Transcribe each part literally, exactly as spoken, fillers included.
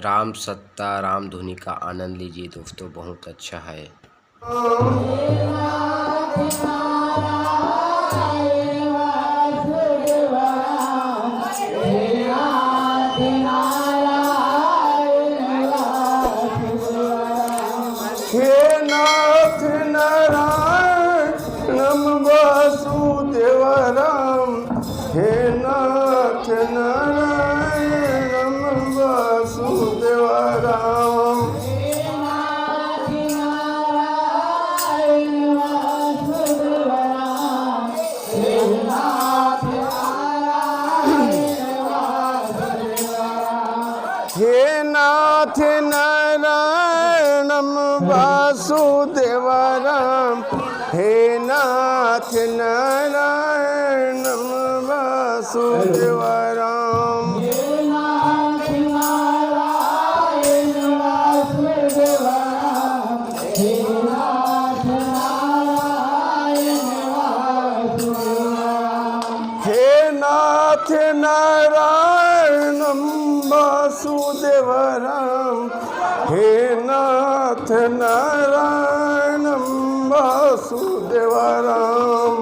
राम सत्ता राम धुनी का आनंद लीजिए दोस्तों, बहुत अच्छा है। हे नाथ नारायणं वासुदेव राम, हे नाथ नारायणं वासुदेव राम। हे नाथ नारायणं वासुदेव राम, हे नाथ नारायणं वासुदेव राम। हे नाथ नारायणं वासुदेव राम, हे नाथ नारायणं वासुदेव राम।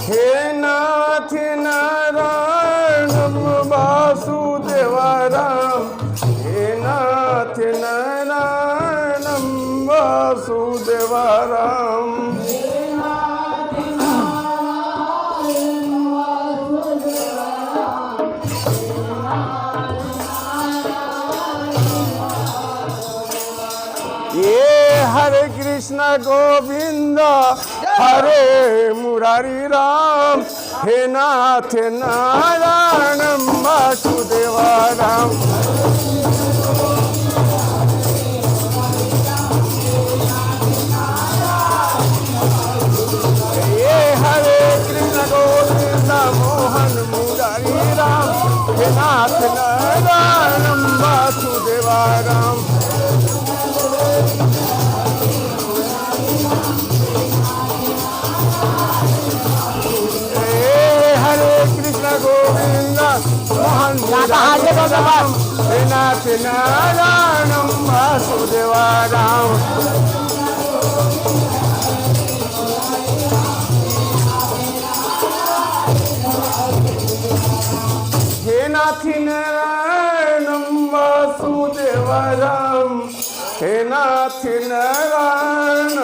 हे नाथ नारायणं वासुदेव राम, हे नाथ नारायणं वासुदेव राम। ये हरे कृष्ण गोविंद हरे मुरारी राम, हे नाथ नारायण वासुदेव राम। ये हरे कृष्ण गोविंद मोहन मुरारी राम, हे नाथ नारायण वासुदेव राम। हे हरे कृष्ण गोविंद मोहन मुरारी राम, हे नाथ नारायण वासुदेव राम। हे नाथ नारायण वासुदेव राम, हे नाथ नारायण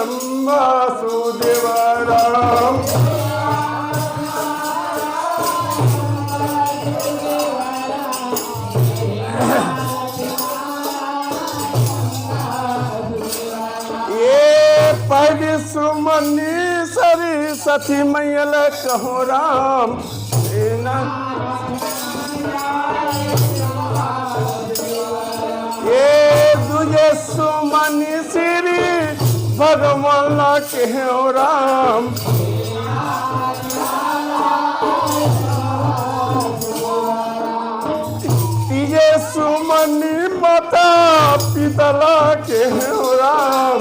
वासुदेव राम। ये पहली सुमनी सरस्वती मैया ल कहो राम। ये दूजे सुमनी श्री भगवान ला कहो राम। तीजे सुमनी माता पिता ला कहो राम।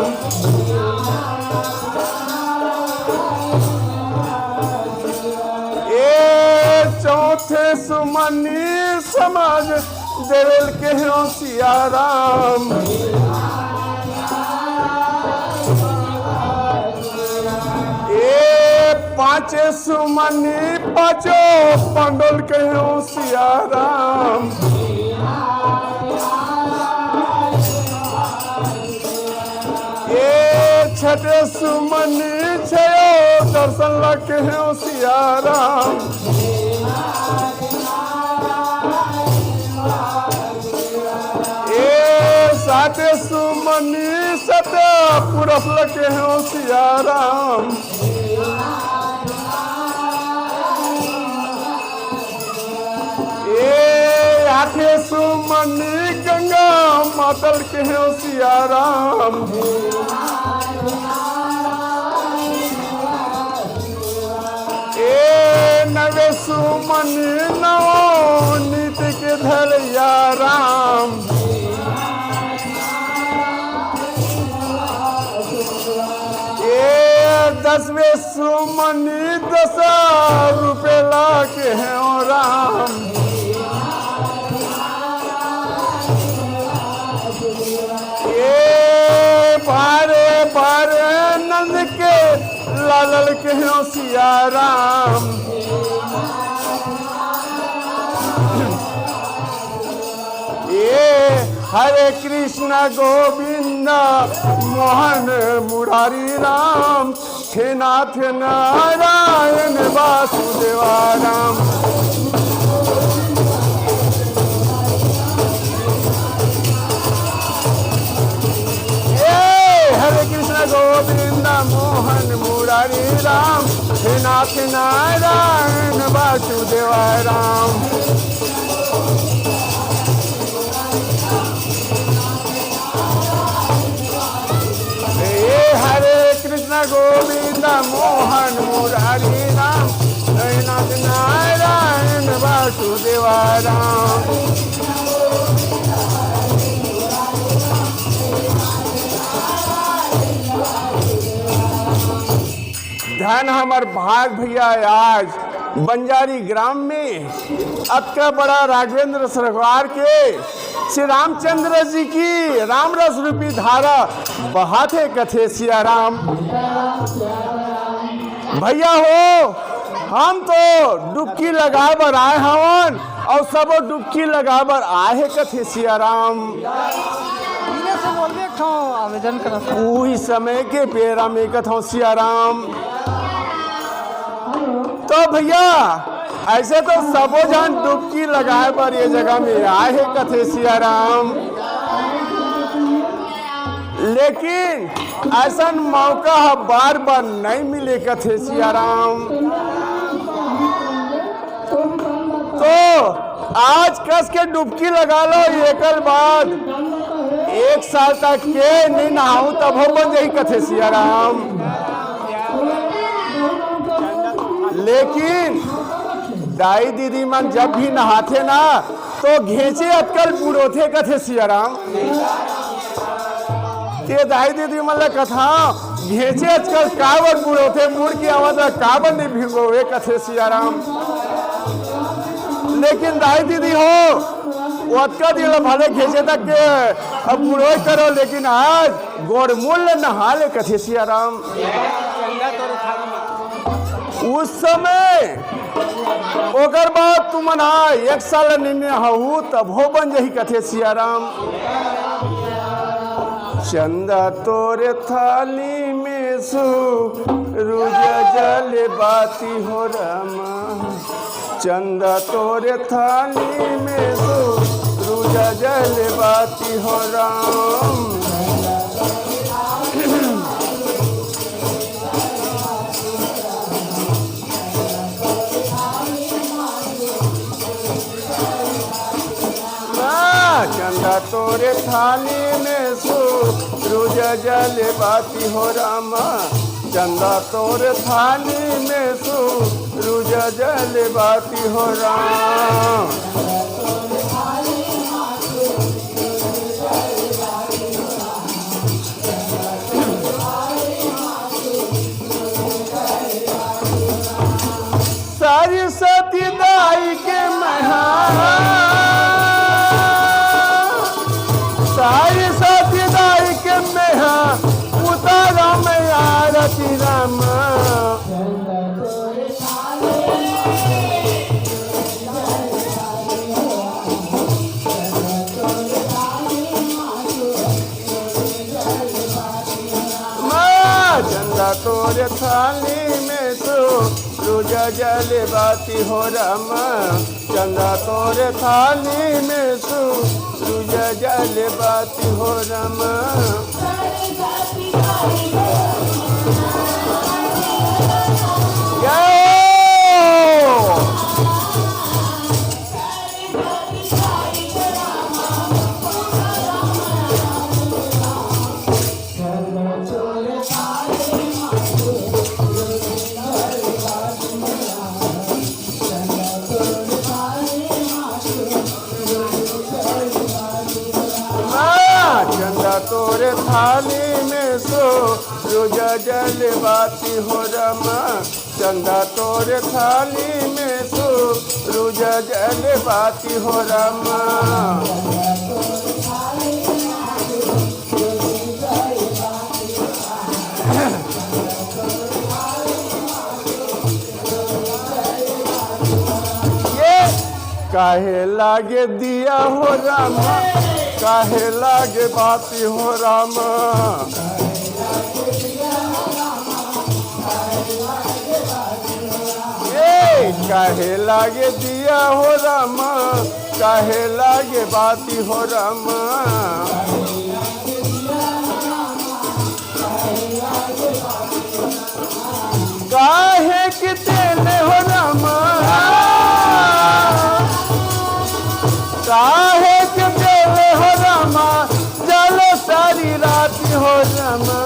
ये चौथे सुमनी समाज देवल कहो सिया राम। ये पाँचे सुमनी पाँचो पंडल कहो सिया राम। ये छठे सुमनी छयो दर्शन ला कहो सिया राम। ये साते सुमनी सत पुरुष ला कहो सिया राम। ये आठे सुमनी गंगा माता ल कहो सिया राम। ये नवे सुमनी नवनीत के धरैया राम। दसवे सुमनी दस रुपये ला केहेंव राम। ए पारे पारे नंद के लाल ला केहेंव सिया राम। ए हरे कृष्ण गोविंद मोहन मुरारी राम, हे नाथ नारायण वासुदेवा राम। ए हरे कृष्ण गोविंद मोहन मुरारी राम, हे नाथ नारायण वासुदेवा राम। ए हरे कृष्ण गोविंद मोहन मुरारी राम, हे नाथ नारायण वासुदेवा राम। धन हमर भाग भैया, आज बंजारी ग्राम में अतका बड़ा राघवेंद्र सरकार के श्री रामचंद्र जी की रामरस रूपी धारा बहाथे कथे सिया राम। भैया हो, हम तो डुबकी लगाए बर आए हवन, अउ सबो डुबकी लगाए बर आए हे कथे सिया राम। धीरे से बोलबे, एक ठो आवेदन करत हूँ। उही समय के बेरा में कथौं सिया राम। तो भैया, ऐसे तो सबो झन डुबकी लगाए बर ये जगह में आए हे कथे सिया राम, लेकिन ऐसन मौका ह बार बार नहीं मिले कथे सिया राम। तो आज कस के डुबकी लगा लो, एकर बाद एक साल तक के नहीं नहाहू तभो बन जाही कथे सिया राम। लेकिन दाई दीदी मन जब भी नहाथे ना, तो घेंचे अतकल बुड़ोथे कथे सिया राम। के दाई दीदी मन ला कथा, घेंचे अतकल काबर बुड़ोथे, बुड़ के आवत ला काबर नहीं भिगोवे कथे सिया राम। लेकिन दाई दीदी हो, ओतका दिन ला भले घेंचे तक के अब बुड़ोय करो, लेकिन आज गोड़ मुल नहा ले कथे सिया राम। उस समय ओकर बाद तुमन हा एक साल नइ नहाहू तभो बन जाही कथे सिया राम। चंदा तोरे थाली में सूरज जल बाती हो रामा। चंदा तोरे थाली में सूरज जल बाती हो राम। चंदा तोरे थाली में सूरज जल बाती हो रामा। चंदा तोरे थाली में सूरज जल बाती हो राम। सरस्वती दाई के महा, सरस्वती दाई के महा, उतारा मैं आरती रामा। माँ चंदा तोरे थाली में सूरज जल बाती हो रामा। चंदा तोरे थाली में सूरज जल बाती हो रामा। जय हो। माँ चंदा तोरे में सूरज जल बाती हो रामा, चंदा तोरे थाली में सूरज जल बाती हो रामा। ये काहे लागे दिया हो रामा, काहे लागे बाती हो रामा। ये काहे लागे दिया हो रामा, काहे लागे बाती हो रामा। काहे के तेल हो रामा, काहे के तेल हो रामा, जल सारी राती हो रामा।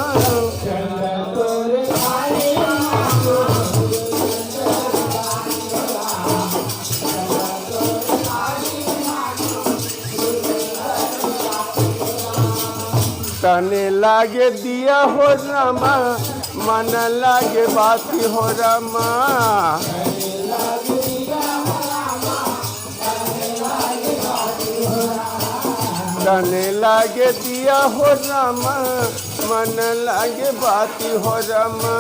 तने लागे दिया हो रामा, मन लागे बाती हो रामा। तने लागे दिया हो रामा, मन लागे बाती हो रामा।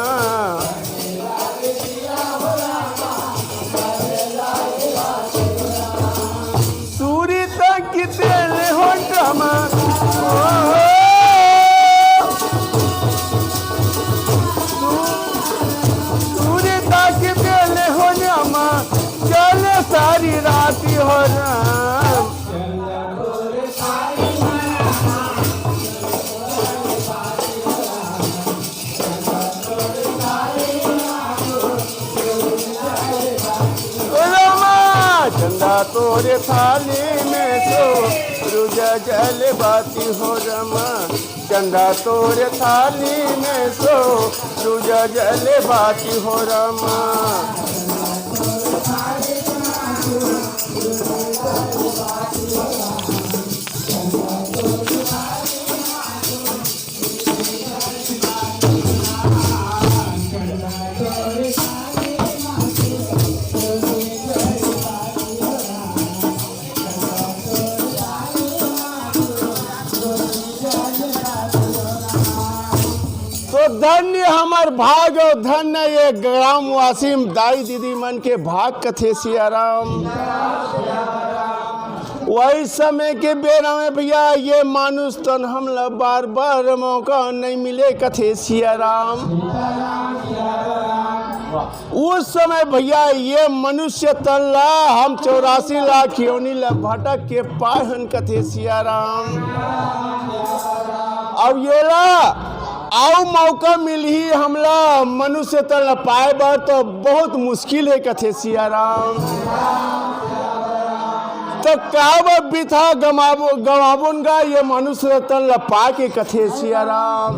सूरी तक तेल हो रामा, ओ, सू-, सूरी तक तेल हो रामा, चले सारी राती हो राम। ओ रामा, चंदा तोरे थाली में सूरज जल बाती हो रामा, चंदा तोरे थाली में सूरज जल बाती हो रामा। तो धन्य हमर भाग अउ धन्य ये ग्रामवासी दाई दीदी मन के भाग कथे सिया राम। वही समय के बेरा में भैया ये मानुष तन हमला बार बार मौका नहीं मिले कथे सिया राम। उस समय भैया ये मनुष्य तन ला हम चौरासी लाख योनि ला भटक के पाए हन कथे सिया राम। अब येला अउ मौका मिलही हमला मनुष्य तन ला पाए बर तो बहुत मुश्किल हे कथे सिया राम। तो काबर बिथा गमाबो, गमाबोन गा ये मनुष्य तन ला पाके कथे सिया राम।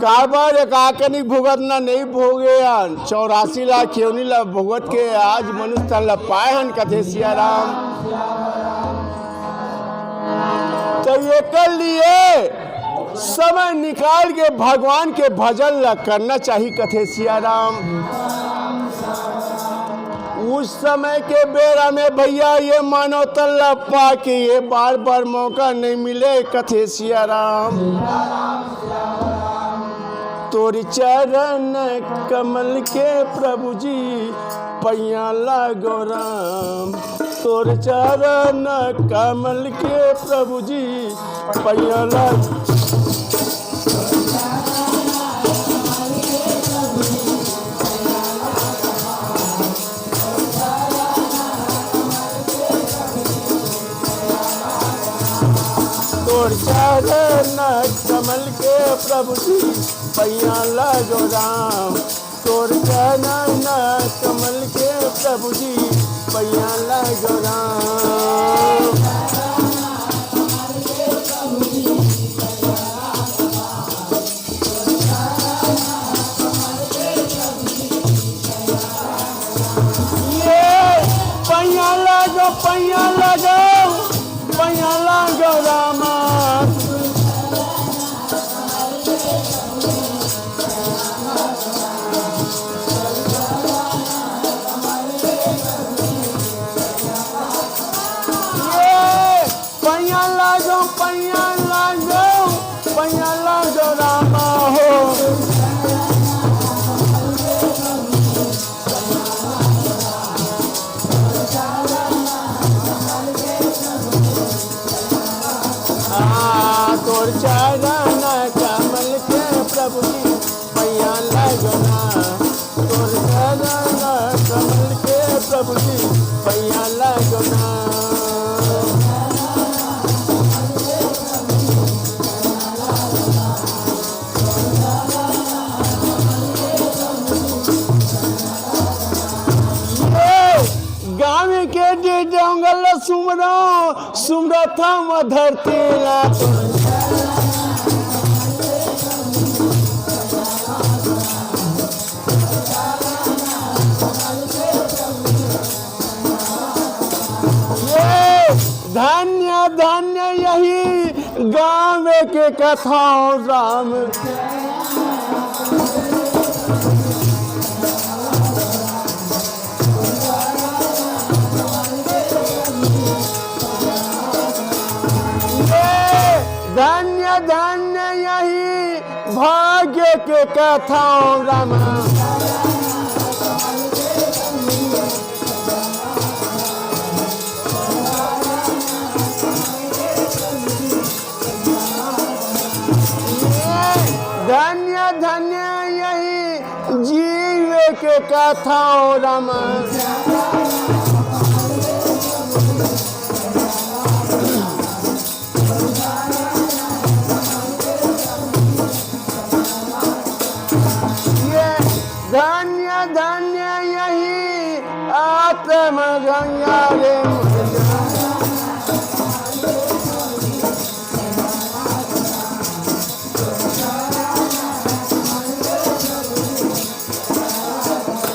काबर एक आकनिक भुगतना नहीं भोगे हन, चौरासी लाख योनि ला भुगत के आज मनुष्य तन ला पाए हन कथे सिया राम। तो एकर लिए समय निकाल के भगवान के भजन ला करना चाही कथे सिया राम। उस समय के बेरा में भैया ये मानव तन ला पाके ये बार बार मौका नहीं मिले कथे सिया राम। तोर चरण कमल के प्रभु जी पैया लागो राम, तोर चरण कमल के प्रभु जी पैया लाग। तोर चरण कमल के प्रभु जी पैया लागो राम, तोर चरण कमल के प्रभु जी पैया लागो राम। ये पैया लागो, पैया लागो, पैया लागो रामा। चरण कमल के प्रभु जी पैया लगना, तोर चरण कमल के प्रभु जी पैया लगना। ये गाँव के जे जंगल सुमरा, सुमरत हम धरती ला। ये धन्य धन्य यही गाँव के कथा राम। ये धन्य धन्य यही भाग्य के कथा राम। धन्य धन्य यही जीव के कथा राम। ये धन्य धन्य यही आत्म गंगा रे।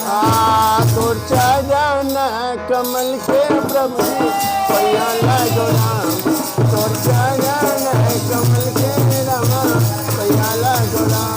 आ, तोर चरण कमल के प्रभु जी, पैया लागो राम। तोर चरण कमल के रमा, पैया लागो राम।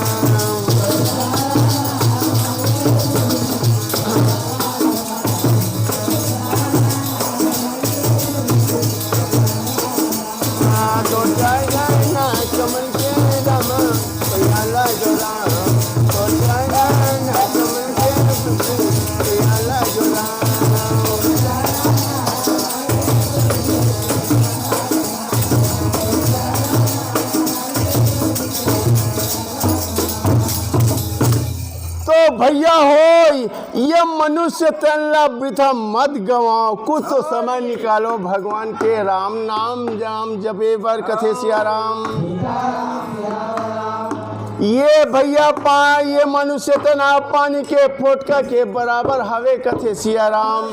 तो भैया हो, ये मनुष्य तन ला वृथा मत गंवाव, कुछ तो समय निकालो भगवान के राम नाम जाम जपे बर, कथे सिया राम। ये भैया पा, ये मनुष्य तन आप पानी के फोटका के बराबर हवे, कथे सिया राम।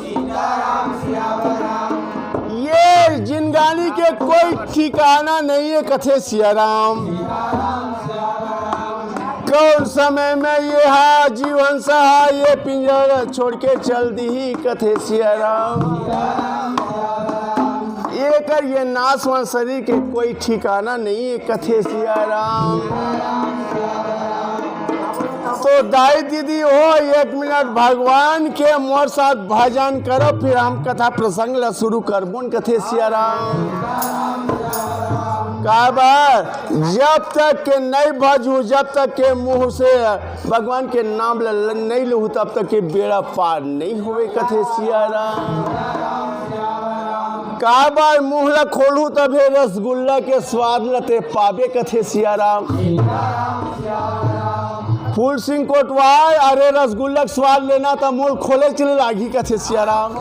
ये जिंदगानी के कोई ठिकाना नहीं है, कथे सिया राम। कौन समय में ये हा जीवन सहा ये पिंजरा छोड़ के चल दी, कथे सिया राम। एकर ये नासवान शरीर के कोई ठिकाना नहीं है, कथे सिया राम। तो दाई दीदी हो, एक मिनट भगवान के मोर साथ भजन करो, फिर हम कथा प्रसंग ला शुरू करबोन, कथे सिया राम। काबर जब तक के नहीं भजू, जब तक के मुंह से भगवान के नाम ल-, ल-, नहीं लूहू, तब तक के बेड़ा पार नहीं होवे, कथे सिया राम। काबर मुंह ल खोलू तभे रसगुल्ला के स्वाद ल ते पाबे, कथे सिया राम। फूल सिंह कोटवार, अरे रसगुल्ला के स्वाद लेना त मोल खोले चले लागी, कथे सिया राम।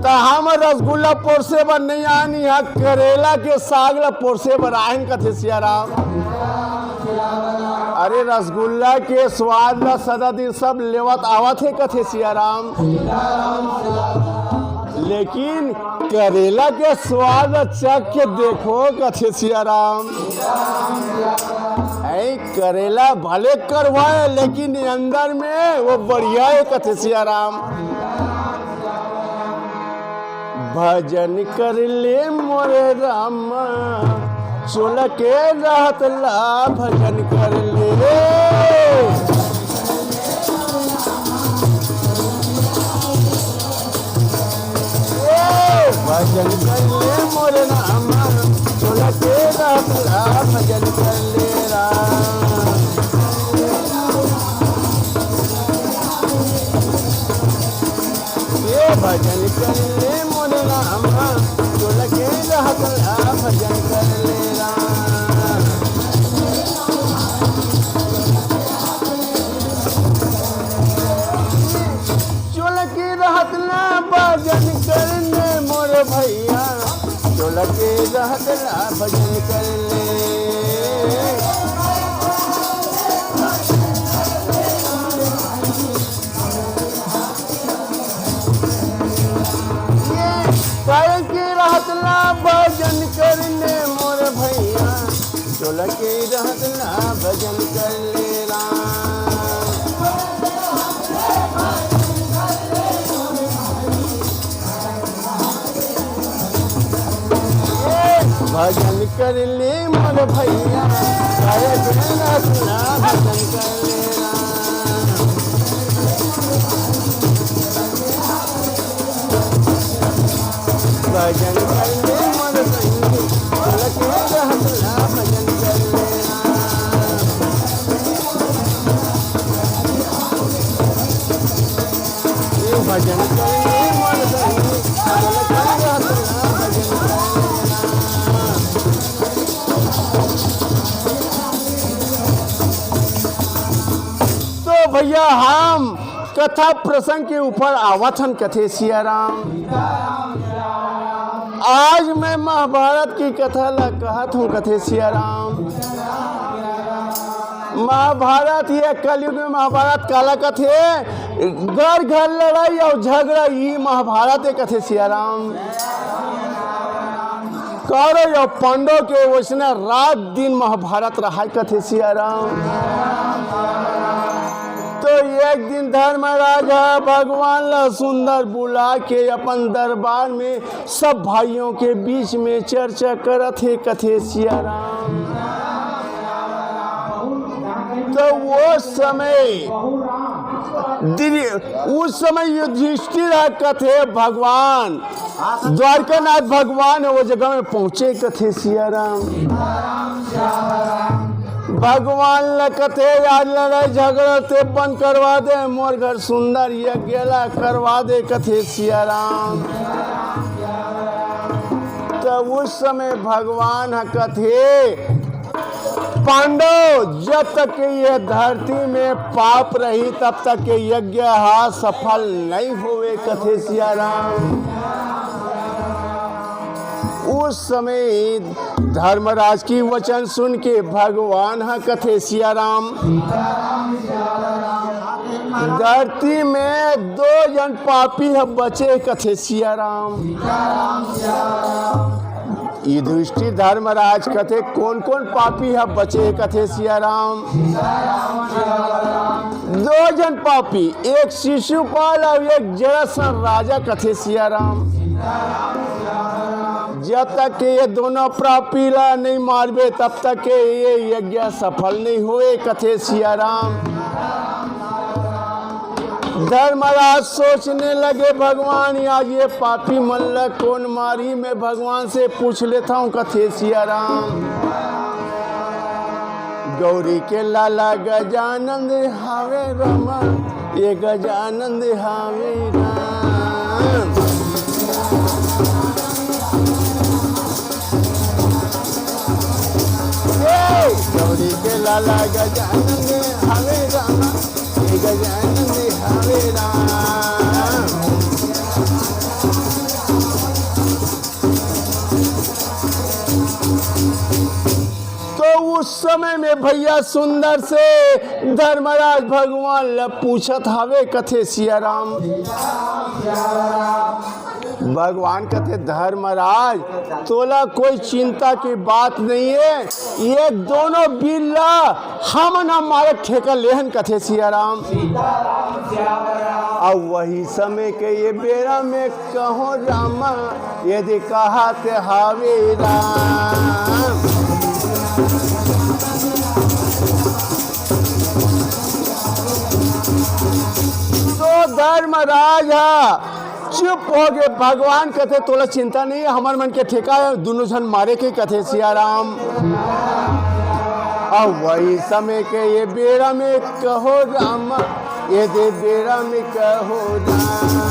त हम रसगुल्ला पोरसे बर नहीं आन, इहाँ करेला के साग ल पोरसे बर आएन, कथे सिया राम। अरे रसगुल्ला के स्वाद ल सदा दिन सब लेवत आवत हे, कथे सिया राम। लेकिन करेला के स्वाद ल चख के देखो, कथे सिया राम। ऐ करेला भले कड़वा है, लेकिन अंदर में वो बढ़िया है, कथे सिया राम। भजन कर ले मोरे रामा, चोला के रहत ला भजन कर ले। ए, भजन कर ले मोरे रामा, चोला के रहत ला भजन कर ले राम। ए, भजन कर ले मोरे रामा, चोला के रहत ला भजन कर ले। रहत ला भजन कर ले। ये करके रहत ला भजन कर ले मोर भैया, चोला के रहत ला भजन कर ले राम। भजन कर ले मोर भैया, गाय बेला सुना भजन कर ले राम। भजन कर ले मोर संगी, लगे रहत ना भजन कर ले राम। ये भजन कर ले मोर संगी, लगे रहत ना भजन कर ले राम। तो भैया, हम कथा प्रसंग के ऊपर आवत हन, कथे सिया राम। आज मैं महाभारत की कथा ला कहत हूँ, कथे सिया राम। महाभारत, ये कलयुग में महाभारत काला कथे, घर घर लड़ाई और झगड़ा, ये महाभारत है, कथे सिया राम। कौरव अउ पांडव के वइसने रात दिन महाभारत रहाय, कथे सिया राम। तो एक दिन धर्मराज ह भगवान ला सुंदर बुला के अपन दरबार में सब भाइयों के बीच में चर्चा करत हे, कथे सिया राम। तो वो समय दिव्य, उस समय युधिष्ठिर ह कथे, भगवान द्वारकानाथ भगवान ह वो जगह में पहुंचे, कथे सिया राम। भगवान ल कथे, यार, लड़ाई झगड़ा ते बंद करवा दे, मोर घर सुंदर यज्ञ ला करवा दे, कथे सिया राम। तब उस समय भगवान ह कथे, पांडव, जब तक के ये धरती में पाप रही, तब तक के यज्ञ हा सफल नहीं होवे, कथे सिया राम। उस समय धर्मराज की वचन सुन के भगवान ह कथे सिया राम, धरती में दो जन पापी ह बचे, कथे सिया राम। युधिष्ठिर धर्मराज कथे, कोन कोन पापी ह बचे, कथे सिया राम। दो जन पापी, एक शिशुपाल अउ एक जरासंध राजा, कथे सिया राम। जब तक के ये दोनों पापी ला नहीं मारबे, तब तक के ये यज्ञ सफल नहीं होए, कथे सिया राम। धर्मराज सोचने लगे, भगवान, आज ये पापी मन ल कोन मारी, मैं भगवान से पूछ लेता हूँ, कथे सिया राम। गौरी के लाला गजानंद हावे रामा, ये गजानंद हावे राम। ए, गौरी के लाला गजानंद हावे रामा, ए गजानंद हावे राम। तो उस समय में भैया सुंदर से धर्मराज भगवान ल पूछत हावे, कथे सिया राम। भगवान कथे, धर्मराज, तोला कोई चिंता की बात नहीं है, ये दोनों बीर ला हमन ह मारे ठेका लेहन, कथे सिया राम। अउ वही समय के ये बेरा में कहो रामा, यदि कहत हावे राम। तो धर्मराज ह चुप हो गे। भगवान कथे, तोला चिंता नहीं है, हमर मन के ठेका है, दुनों झन मारे के, कथे सिया राम। अउ वही समय के ये बेरा में कहो राम, ये दे बेरा में कहो राम।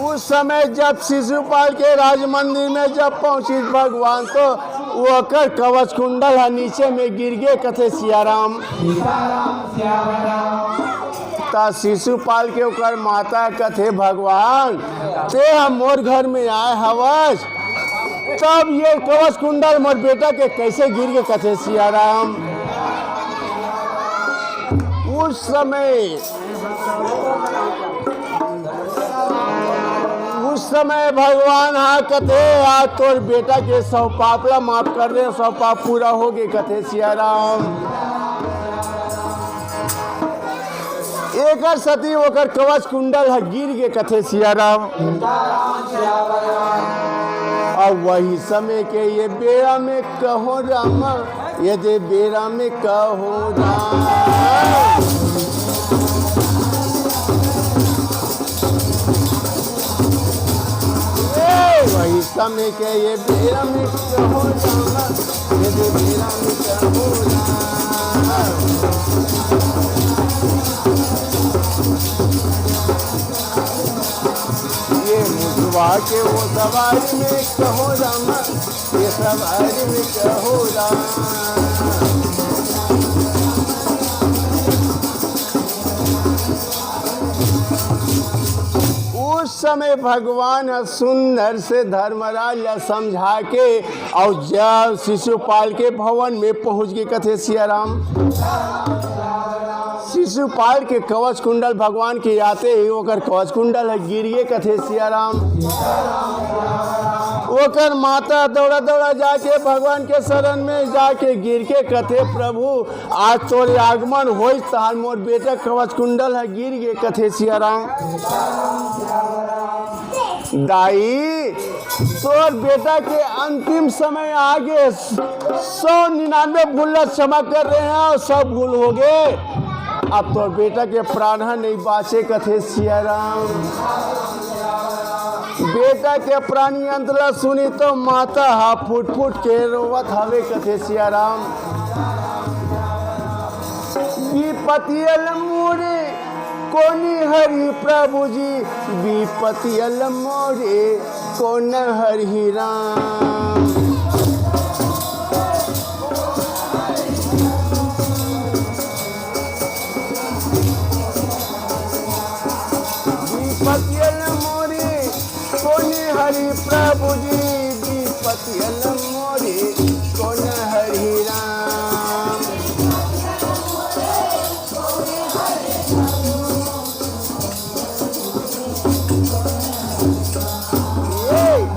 उस समय जब शिशुपाल के राज मंदिर में जब पहुंचिस भगवान, तो ओकर कवच कुंडल ह नीचे में गिर गे, कथे सिया राम। त शिशुपाल के ओकर माता कथे, "भगवान, तें ह मोर घर में आय हवस, तब ये कवच कुंडल मोर बेटा के कइसे गिर गे?" कथे सिया राम। उस समय, उस समय भगवान ह कथे, "आज तोर बेटा के सौ पाप ला माफ कर दे, सौ पाप पूरा हो गे," कथे सिया राम। एकर सेती ओकर कवच कुंडल ह गिर गे, कथे सिया राम। अब वही समय के ये बेरा में कहो रामा, ये दे बेरा में कहो राम। ए, वही समय के ये बेरा में कहो रामा, ये दे बेरा में कहो राम। ये मुझवा के वो सवारी में कहो रामा, ये सवारी में कहो राम। उस समय भगवान ह सुंदर से धर्मराज ला समझा के अउ जब शिशुपाल के भवन में पहुंच गे, कथे सिया राम। शिशुपाल के कवच कुंडल भगवान के आते ही ओकर कवच कुंडल ह गिर गे, कथे सिया राम। ओकर माता दौड़ा दौड़ा जाके भगवान के शरण में जाके गिर के कथे, "प्रभु, आज तोरे आगमन होइस, तहार मोर बेटा कवच कुंडल ह गिर गे," कथे सिया राम। "दाई, तोर बेटा के अंतिम समय आ गे, सौ निन्यानवे भूल ला क्षमा कर रहे हैं और सब भूल हो गे। अब तोर बेटा के प्राण ह नहीं बाचे," कथे सिया राम। बेटा के प्राण अंत ला सुनी तो माता ह फुट फुट के रोवत हवे, कथे सिया राम। विपतियल मोरे कोनी हरि प्रभु जी, विपतियल मोरे कोन हरि राम। विपतियल मोरे कोन हरि प्रभु जी, विपतियल मोरे कोन हरि राम। ए,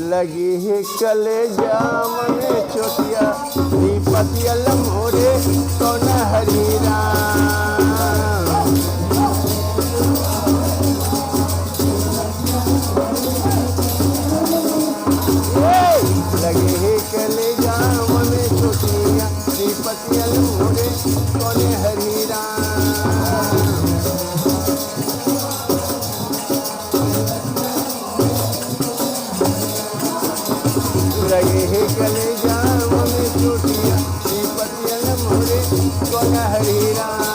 लगी है कलेजा में चोटिया, विपतियल मोरे कोन हरि राम। ए, लगे हे कलेजा में चोटिया, विपतियल मोरे कोन हरि राम। लगे हे कलेजा में चोटिया, विपतियल मोरे कोन हरि राम।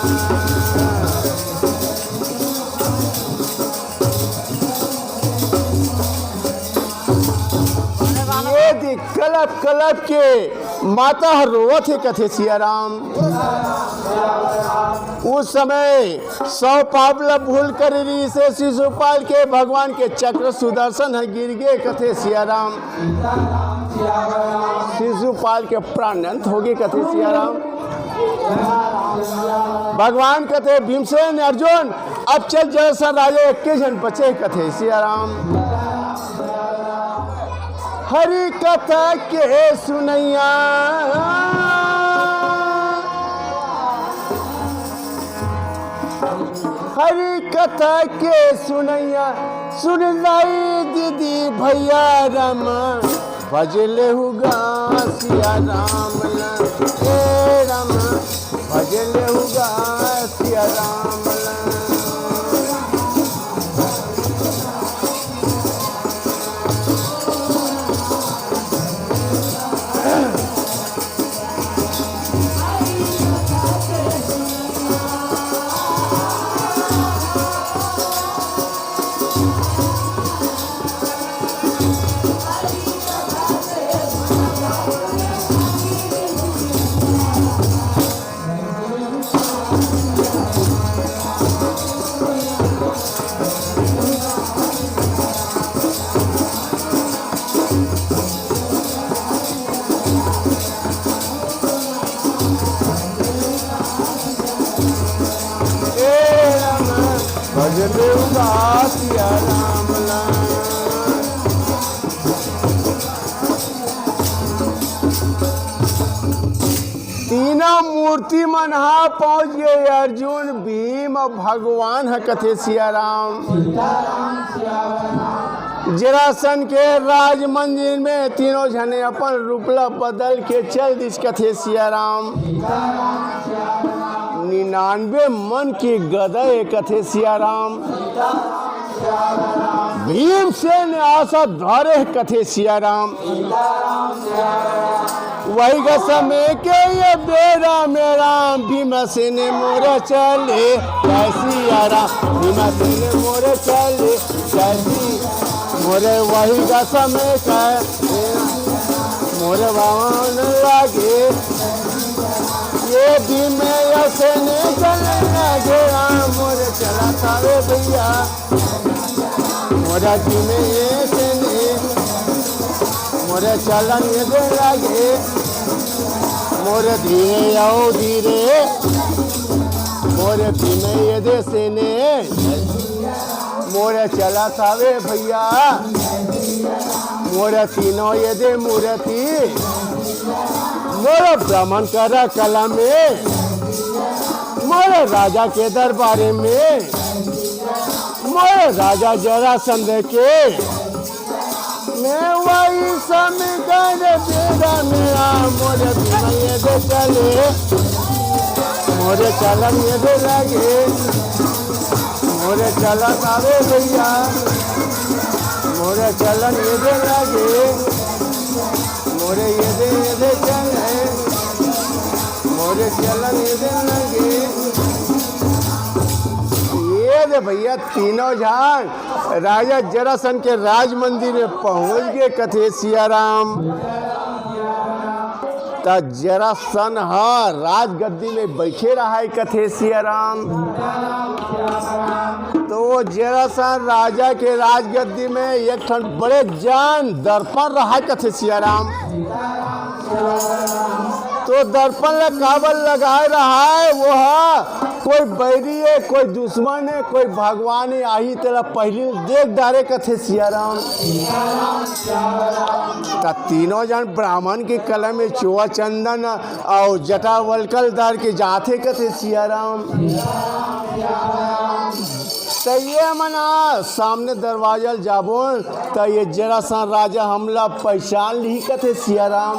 ये देख, कलप कलप के माता ह रोवत हे, कथे सिया राम। उस समय सौ पाप ला भूल करे रिहिसे शिशुपाल के भगवान के चक्र सुदर्शन ह गिर गे, कथे सिया राम। शिशुपाल के प्राण अंत हो गे, कथे सिया राम। भगवान कथे, "भीमसेन, अर्जुन, अब चल, जरासंध राजा एक्के झन बचे," कथे सिया राम। हरि कथा के सुनैया, हरि कथा के सुनैया, सुन लाई दीदी भैया राम, भज लेहु गा सिया राम ला, ए राम, भज लेहु गा सिया राम ला। मूर्ति मन हा पहुंच गे अर्जुन, भीम, भगवान ह कथे सिया राम। जरासन के राज मंदिर में तीनों झने अपन रूप ला बदल के चल दिस कथे सिया राम। निन्यानवे मन के गदा ए कथे सिया राम। भीमसेन आसा धरे कथे सिया राम। वही ग समय के ये बेरा में राम, भीमसेन मोर चले जय सिया राम। भीमसेन मोर चले जय सिया, मोरे वही ग समय का मोरे बावन लागे। ये भीमसेन चले लागे राम, मोरे चला तावे भैया। मोरा धीमे ये सेने, मोरे चलन ये दे लागे। मोरे धीमे आओ धीरे, मोरे धीमे ये दे सेने। मोरे चला तावे भैया, मोरे तीनों ये दे मूर्ति। मोरे ब्राह्मण करा कला में, मोरे राजा के दरबारे में। मोर राजा जरासंध के, मैं वही समय कर बेरा मेरा, मोर भीम ये दे चले, मोर चलन ये दे लगे, मोर चलन आवे भैया, मोर चलन ये दे लगे, मोर ये दे ये दे चले, मोर चलन ये दे लगे। ये दे भैया, तीनों झन राजा जरासन के राज मंदिर में पहुंच गए, कथे सिया राम। त जरासन ह राजगद्दी में बैठे रहाय, कथे सिया राम। तो वो जरासन राजा के राजगद्दी में एक ठन बड़े जान दर्पण रहाय, कथे सिया राम। तो दर्पण ला काबर लगाए रहाय? वो हा कोई बैरी है, कोई दुश्मन है, कोई भगवान है, आही तेला पहली देख डारे, कथे सिया राम। त तीनों जन ब्राह्मण के कलम में चोआ चंदन अउ जटा वलकल डार के जाथे, कथे सिया राम। त ये मन ह सामने दरवाजा ल जाबोन, त ये जरासन राजा हमला पहचान लिही, कथे सिया राम।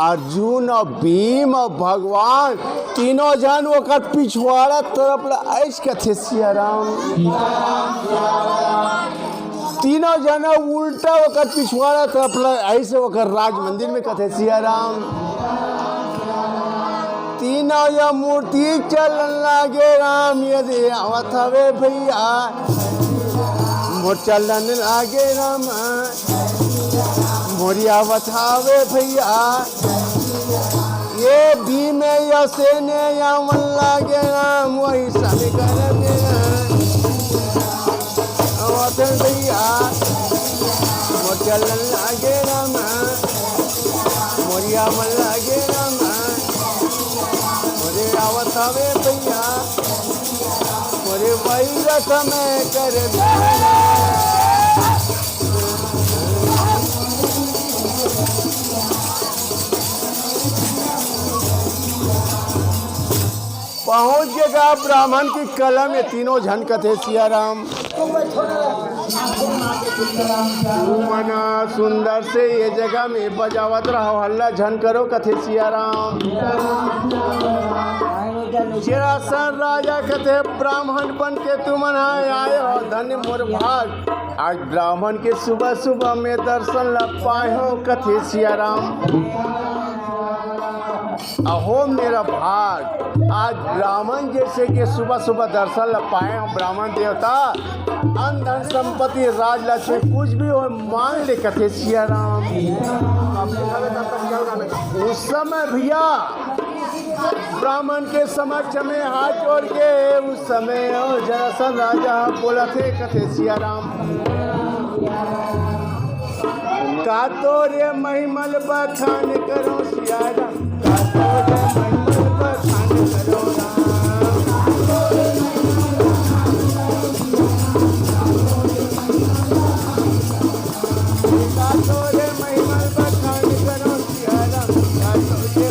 अर्जुन अउ भीम अउ भगवान तीनों झन ओकर पिछवाड़ा तरफ ल आइस, कथे सिया राम। तीनों झन उल्टा ओकर पिछवाड़ा तरफ ल आइस, ओकर राज मंदिर में, कथे सिया राम। तीनों ये मूर्ति चलन लागे राम, ये दे आवत हवे भैया। मोर चलन लागे राम, मोरी आवत हवे भैया। ये भीम ये सेने या मन लागे राम, वही सभी कर मेरा। आवत भैया, मोर चलन लागे राम, मोरिया मन लागे राम, मोरे आवत हवे भैया, मोरे वही रथ में कर। पहुंच गे गा ब्राह्मण की कलम, ये तीनों झन कथे सिया राम। तुमन सुंदर से ये जगह में बजावत रहो, हल्ला झन करो, कथे सिया राम। जरासन राजा कथे, ब्राह्मण बन के तुमन आए हो, धन्य मोर भाग। आज ब्राह्मण के सुबह सुबह में दर्शन ला पाए हो, कथे सिया राम। अहो मेरा भाग, आज ब्राह्मण जैसे के सुबह सुबह दर्शन ला पाए हो ब्राह्मण देवता। अन्न धन संपत्ति राज लक्ष्मी कुछ भी हो मांग ले, कथे सिया राम। उस समय भैया ब्राह्मण के समक्ष में हाथ जोड़ के उस समय ओ जरासन राजा बोला थे, कथे सिया राम। का तोरे महिमल बखान करो सिया राम, का तोरे महिमल बखान करो राम। का तोरे महिमल बखान करो सिया राम, का तोरे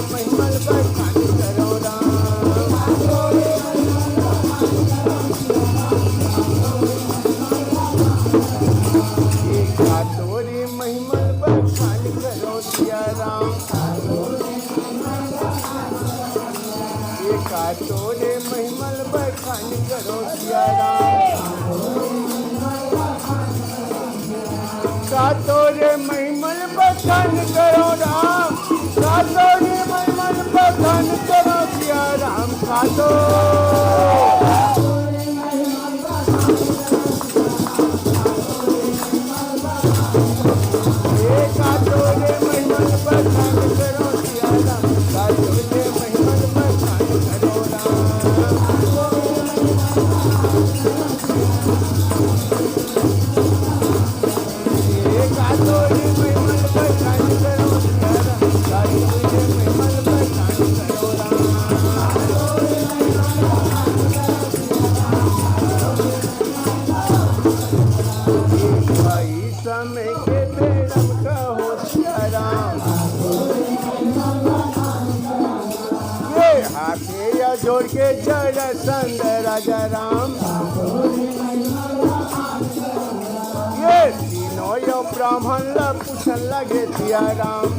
समय के बेड़ा का हो सिया राम। ये हाथे या जोड़ के जरा संत राजा राम। ये तीनों यो ब्राह्मण ला पूछन लगे सिया राम।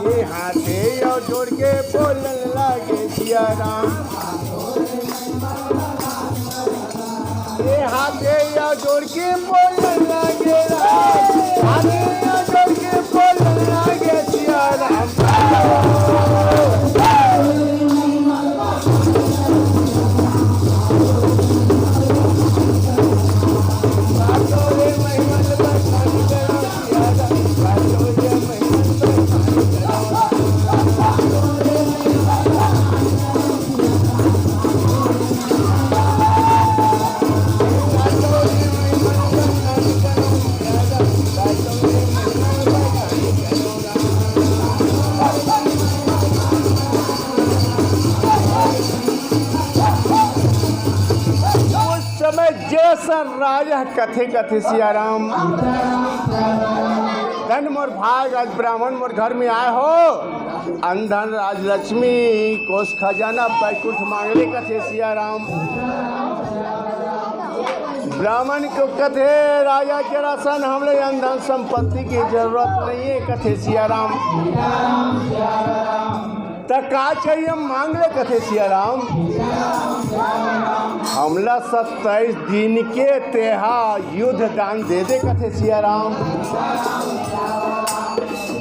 ये हाथे यो जोड़ के बोलन लगे सिया राम। ये हाथे या जोड़ के बोलन लगे राम। हाथे या जोड़ के बोलन लगे सिया राम। उस समय जैसा राजा कथे कथे सिया राम, धन मोर भाग, आज ब्राह्मण मोर घर में आए हो। अन धन राजलक्ष्मी, कोष खजाना बैकुंठ मांगले कथे सिया राम। ब्राह्मण को कथे, राजा जरासन, हमले अन धन संपत्ति की जरूरत नहीं है कथे सिया राम। त का चाहिए मांगले कथे सिया राम। हमला सत्ताईस दिन के तेहा युद्ध दान दे दे कथे सिया राम।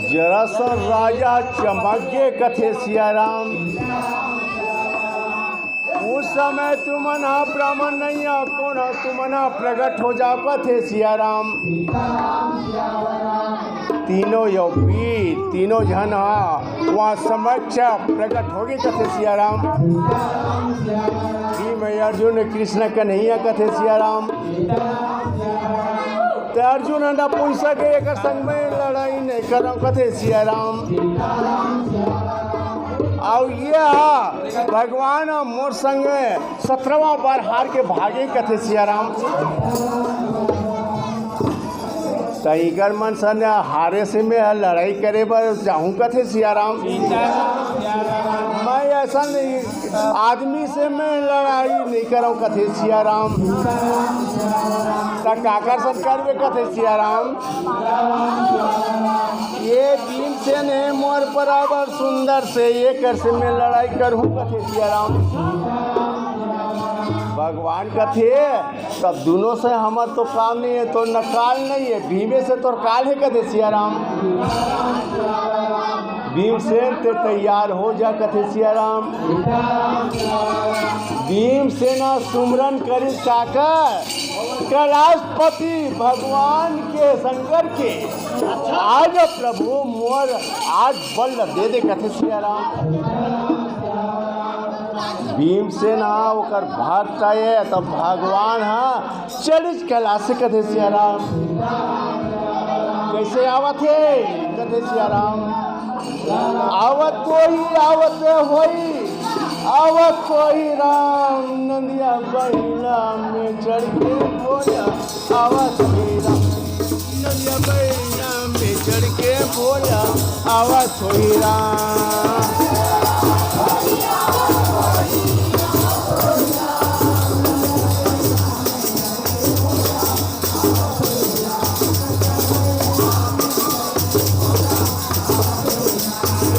जरासन राजा चमक गे कथे सिया राम। उस समय तुमन हा ब्राह्मण नहीं हो, कौन हो तुमन हा प्रगट हो जाओ कथे सिया राम। तीनों यो वीर, तीनों झन हा वहाँ समक्ष प्रगट हो गे कथे सिया राम। भीम अर्जुन कृष्ण कन्हैया कथे सिया राम। त अर्जुन ह नपुंसक हे, एकर संग में लड़ाई नहीं करव कथे सिया राम। अउ ये हा भगवान मोर संग में सत्रहवाँ बार हार के भागे कथे सिया राम। त इकर मन सन हारे से मैं लड़ाई करे बर जाहूँ कथे सिया राम। मैं ऐसा नहीं आदमी से मैं लड़ाई नहीं करव कथे सिया राम। त काकर से करबे कथे सिया राम। ये भीमसेन हे मोर बराबर सुंदर से, एकर से मैं लड़ाई करहूँ कथे सिया राम। भगवान कथे, तब दोनों से हमर तो काम नहीं है, तो न काल नहीं है, भीमे से तोर काल है कथे सिया राम। भीमसेन ते तैयार हो जा कथे सिया राम। भीमसेन ह सुमरन करिस काकर, कैलाशपति भगवान के शंकर के, आज प्रभु मोर आज बल दे दे कथे सिया राम। भीमसेन ह ओकर भक्त आय, तब भगवान ह चढ़िस कैलाश कथे सिया राम। कैसे आवत हे कथे सिया राम। आवत होही, आवत होही, आवत होही राम, नंदिया बहिना में चढ़ के भोला। आवत होही राम, नंदिया बहिना में चढ़ के भोला। आवत होही राम।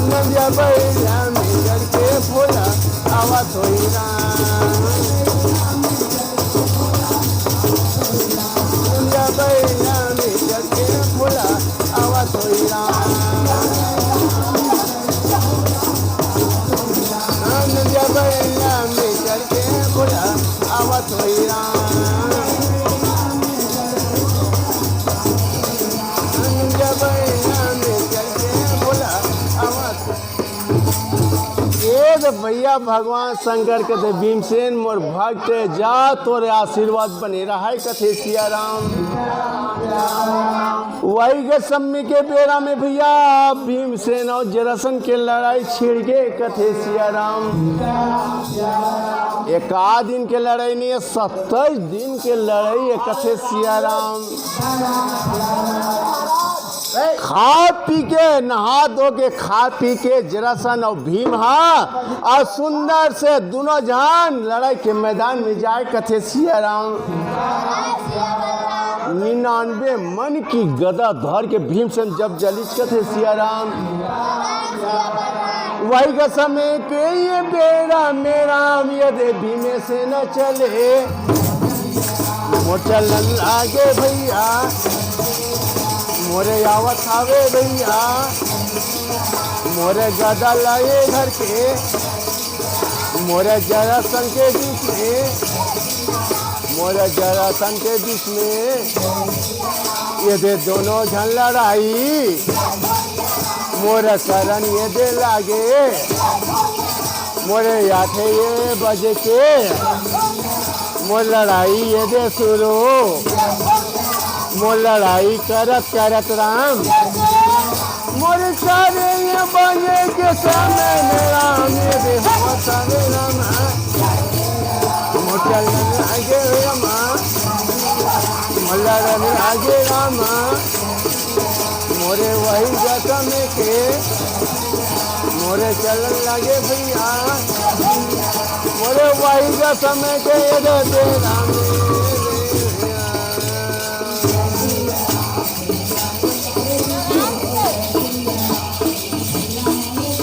नंदिया बहिना में चढ़ के भोला। आवत होही राम। नंदिया बहिना में चढ़ के भोला। आवत होही राम। भैया भगवान शंकर कथे, "भीमसेन मोर भक्त, जा तोरे आशीर्वाद बने रहय," कथे सिया राम। वही के समय के बेरा में भैया भीमसेन अउ जरासंध के लड़ाई छिड़ गे कथे सिया राम। एकाध दिन के लड़ाई नहीं हे, सत्ताईस दिन के लड़ाई हे कथे सिया राम। खा पी के, नहा धो के, खा पी के जरासंध अउ भीम हा अउ सुंदर से दुनों झन लड़ाई के मैदान में जाय कथे सिया राम। निन्यानवे मन की गदा धर के भीमसेन जब जलिस कथे सिया राम। वही के समय के ये बेरा में राम यदे भीमसेन चले, मोर चलन लागे भैया, मोरे आवत हावे भैया, मोरे गदा लाए धर के, मोरे जरासंध के बीच में, मोरे जरासंध के बीच में, ये दे दोनों झन लड़ाई, मोरे करन ये दे लागे, मोरे आथे ये बजे के, मोर लड़ाई ये दे शुरू, मोर लड़ाई करत करत राम, मोर करे ये बजे के समय में राम ये दे होत हवे राम, मोर चलन लागे राम, मोर लड़न लागे राम। मोरे वही जतन के, मोरे चलन लागे भैया, मोरे वही जतन के ये दे दे राम।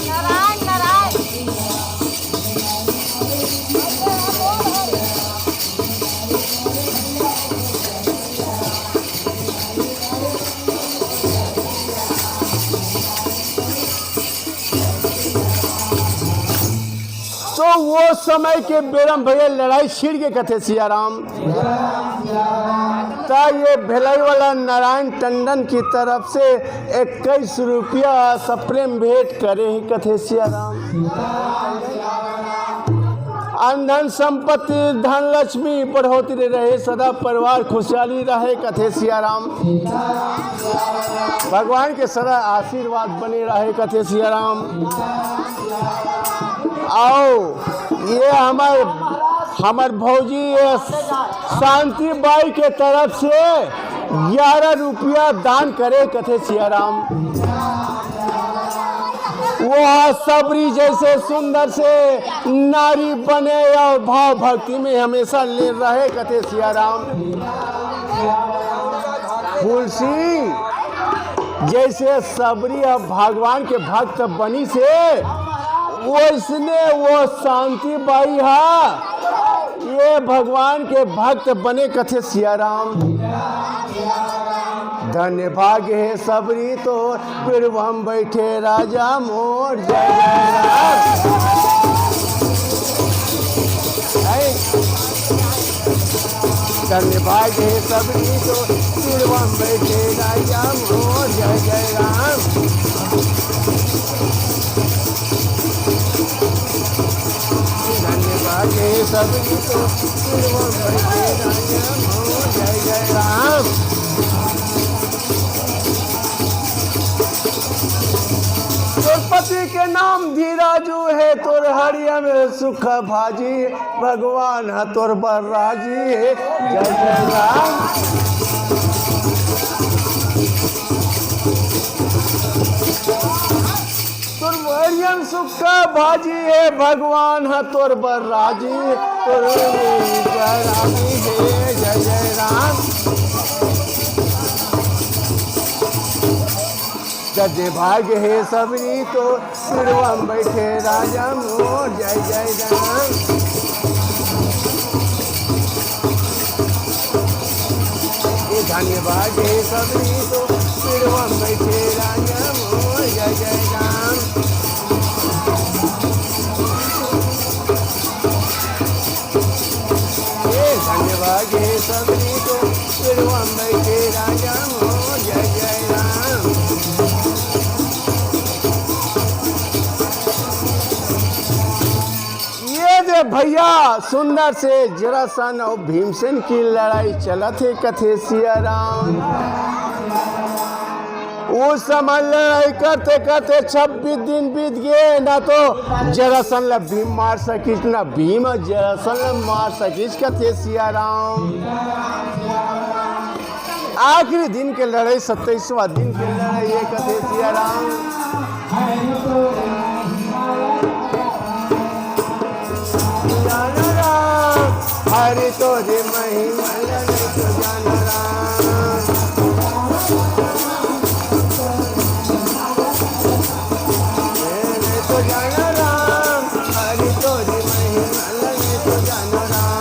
नारायण, नारायण। तो वो समय के बेरा म भैया लड़ाई छिड़ गे कथे सिया राम। त ये भिलाई वाला नारायण टंडन की तरफ से इक्कीस रुपया सप्रेम भेंट करे हे कथे सिया राम। अन धन संपत्ति धन लक्ष्मी बढ़ोतरी रहे, सदा परिवार खुशहाली रहे कथे सिया राम। भगवान के सदा आशीर्वाद बने रहे कथे सिया राम। अउ ये हमर, हमर भौजी ये शांति बाई के तरफ से ग्यारह रुपया दान करे कथे सिया राम। वो सबरी जैसे सुंदर से नारी बने अउ भाव भक्ति में हमेशा लीन रहे कथे सिया राम। फूल सिंह जैसे सबरी अब भगवान के भक्त बनिस हे, वैसने वो शांति बाई हा ये भगवान के भक्त बने कथे सिया राम। धन्य भाग्य हे सबरी तोर, पीड़वा म बइठे राजा मोर, जय जय राम। हे, धन्य भाग्य हे सबरी तोर, पीड़वा म बइठे राजा मोर, जय जय राम। धन्य भाग्य हे सबरी तोर, पीड़वा म बइठे राजा मोर, जय जय राम। तोर पति के नाम धीराजू हे, तोर हड़िया में सुक्खा भाजी, भगवान ह तोर बर राजी हे। जय जय राम। तोर हड़िया में सुक्खा भाजी हे, भगवान ह तोर बर राजी, तोर बर राजी हे। जय जय राम। धन्य भाग्य हे सबरी तोर, पीड़वा म बइठे राजा मोर, जय जय राम। ए धन्य भाग्य हे सबरी तोर, पीड़वा म बइठे राजा मोर, जय जय राम। ए धन्य भाग्य हे सबरी तोर, पीड़वा म बइठे राजा मोर, जय जय राम। भैया, सुंदर से जरासंध अउ भीमसेन के लड़ाई चलत हे, कथे सिया राम। उस समय लड़ाई करते करते छब्बीस दिन बीत गे, ना तो जरासंध ला भीम मार सकिस, ना भीम जरासंध ला मार सकिस, कथे सिया राम। आखिरी दिन के लड़ाई, सत्ताईसवाँ दिन के लड़ाई हे, कथे सिया राम। जानो राम, हरि तोरे महिमा ला नहीं तो जानो राम। नहीं तो जानो राम, हरि तोरे महिमा ला नहीं तो जानो राम।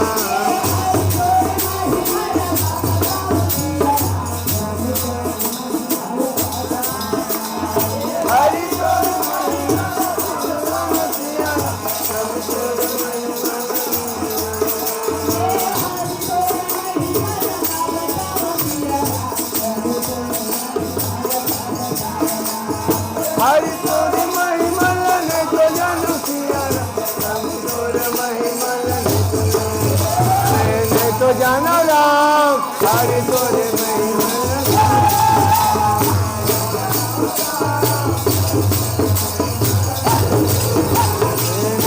हरि तोरे महिमा ला नहीं तो जानो सिया राम, हरि तोरे महिमा ला नहीं तो जानो, नहीं तो जानो राम, हरि तोरे महिमा ला नहीं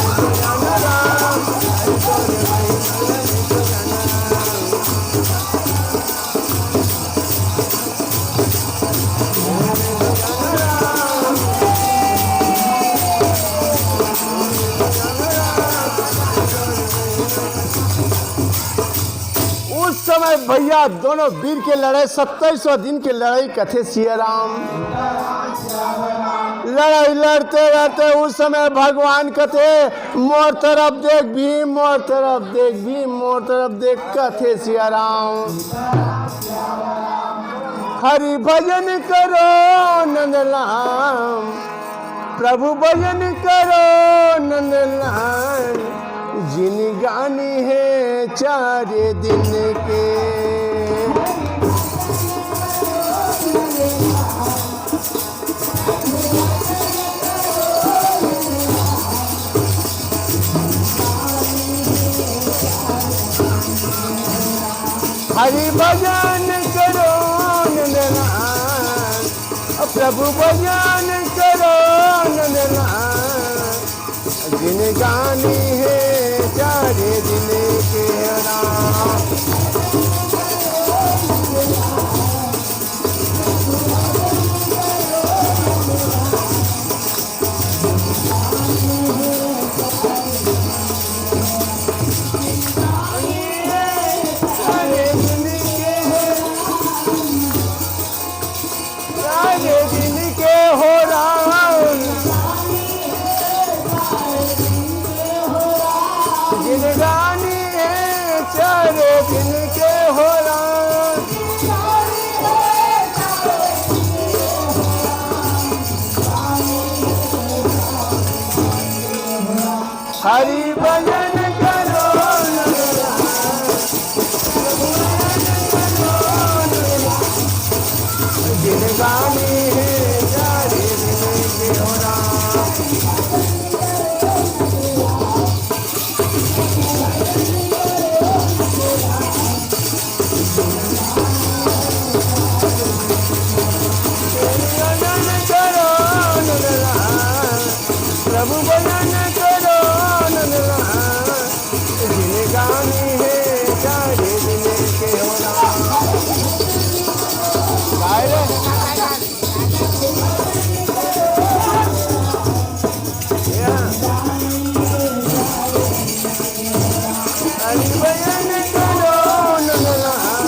तो जानो राम, हरि तोरे महिमा ला नहीं तो जानो राम। उस समय भैया दोनों वीर के लड़ाई, सत्ताईसवाँ दिन के लड़ाई कथे सिया राम। लड़ाई लड़ते लड़ते उस समय भगवान कथे, "मोर तरफ देख भीम, मोर तरफ देख भीम, मोर तरफ देख," कथे सिया राम। हरि भजन करो नंदलाल, प्रभु भजन करो नंदलाल, जिनगानी हे चार दिन के। हरि भजन करो नंदलाल, प्रभु भजन करो नंदलाल, जिनगानी हे चार दिन के राम। सारे दिन के हो राम, जिनगानी हे चार दिन के हो राम। हरि भजन करो नंदलाल, जिनगानी हे चार दिन के हो राम। भजन करो नंदलाल, प्रभु भजन करो नंदलाल, जिनगानी हे चार दिन के हो राम। काय रे? हरि भजन करो नंदलाल।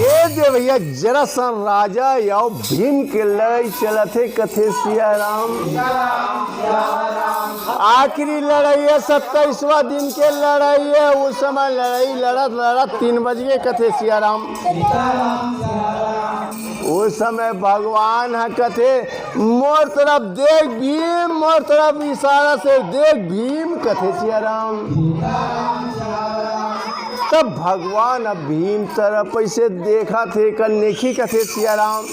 ये दे भैया, जरासंध राजा अउ भीम के लड़ाई चलत हे, कथे सिया राम। आखिरी लड़ाई हे, सत्ताईसवाँ दिन के लड़ाई हे। उस समय लड़ाई लड़त लड़त तीन बज गे, कथे सिया राम। उस समय भगवान ह कथे, "मोर तरफ देख भीम, मोर तरफ इशारा से देख भीम," कथे सिया राम। तब भगवान अब भीम तरफ ऐसे देखत हे, कन नेखी कथे सिया राम।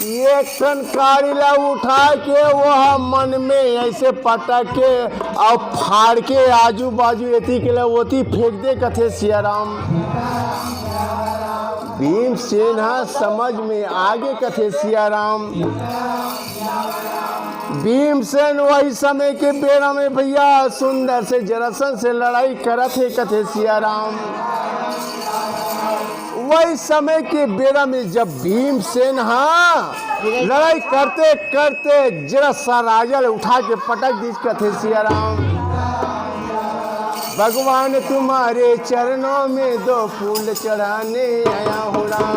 एक कन काड़ी ला उठा के वो मन में ऐसे पटक के अउ फाड़ के आजू बाजू एती के ला ओती फेंक दे कथे सिया राम। भीमसेन ह समझ में आगे कथे सिया राम। भीमसेन वही समय के बेरा में भैया सुंदर से जरासंध से लड़ाई करत हे कथे सिया राम। वही समय के बेरा में जब भीमसेन ह लड़ाई करते करते जरासंध राजा ल उठा के पटक दिस कथे सिया राम। भगवान तुम्हारे चरणों में दो फूल चढ़ाने आया हूँ राम।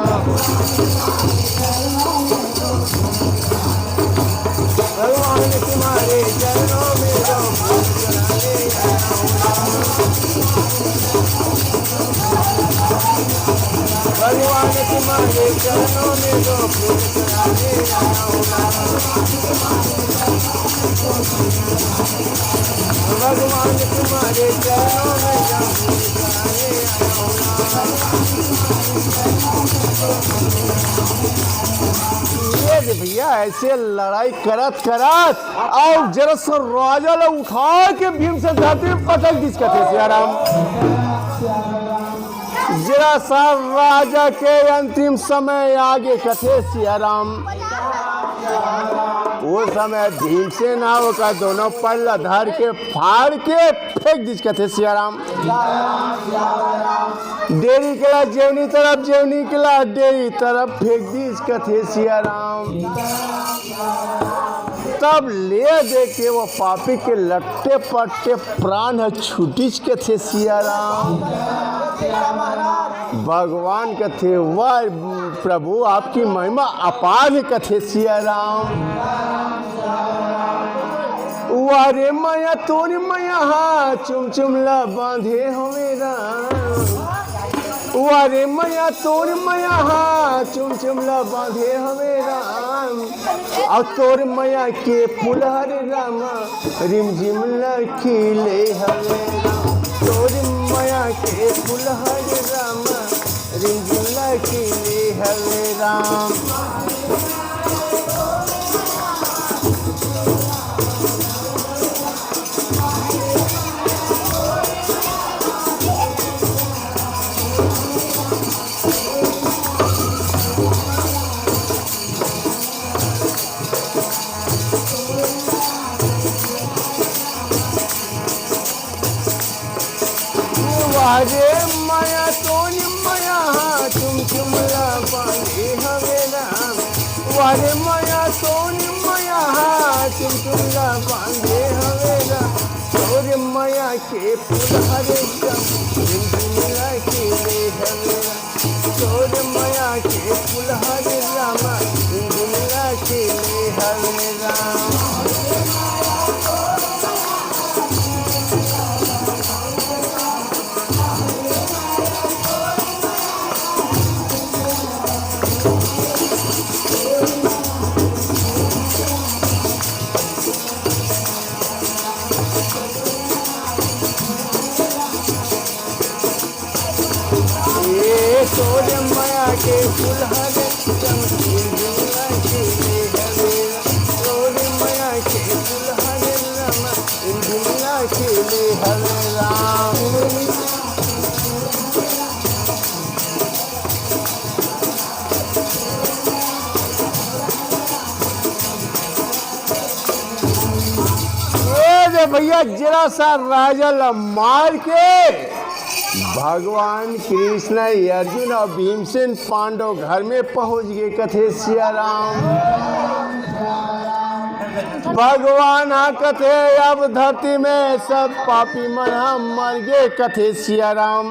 भगवान तुम्हारे चरणों में दो फूल चढ़ाने आया हूँ राम। भगवान तुम्हारे चरणों में दो फूल चढ़ाने आया हूँ राम। भगवान तुम्हारे चरणों में जाऊं। ये दे भैया, ऐसे लड़ाई करत करत अउ जरासंध राजा ला उठा के भीमसेन धरती में पटक दिस कथे सिया राम। जरासंध राजा के अंतिम समय आगे कथे सिया राम। वो समय भीमसेन ह ओकर दोनों पैर ला धर के फाड़ के फेंक दिस कथे सिया राम। डेरी के ला जेवनी तरफ, जेवनी के ला डेरी तरफ फेंक दिस कथे सिया राम। तब ले दे के वो पापी के लट्टे पट्टे प्राण ह छूटिस कथे सिया राम। भगवान कथे, "वाह प्रभु, आपकी महिमा अपार है," कथे सिया राम। "वाह रे मया, तोर मया हा चुम चुम ला बांधे हवे राम। वाह रे मया, तोर मया हा चुम चुम ला बांधे हवे राम। अउ तोर मया के फूल हरे रामा, रिमझिम ला खिले हवे राम। तोर मया के फूल हरे रामा, रिमझिम ला खिले हवे राम।" वाह रे मया तोर मया हा चुम चुम ला बांधे हवे राम। वाह रे मया तोर मया हा चुम चुम ला बांधे हवे राम। तोर मया के फूल हरे राम, रिमझिम ला खिले हवे राम। तोर मया के फूल हरे रामा, रिमझिम ला खिले हवे राम। ए तोर मया के फूल हरे राम, रिमझिम ला खिले हवे राम। तोर मया के फूल हरे राम, रिमझिम ला खिले हवे राम। ये दे भैया, जरासंध राजा ला मार के भगवान कृष्ण, अर्जुन अउ भीमसेन पांडव घर में पहुंच गे कथे सिया राम। भगवान ह कथे, "अब धरती में सब पापी मन ह मर गे," कथे सिया राम।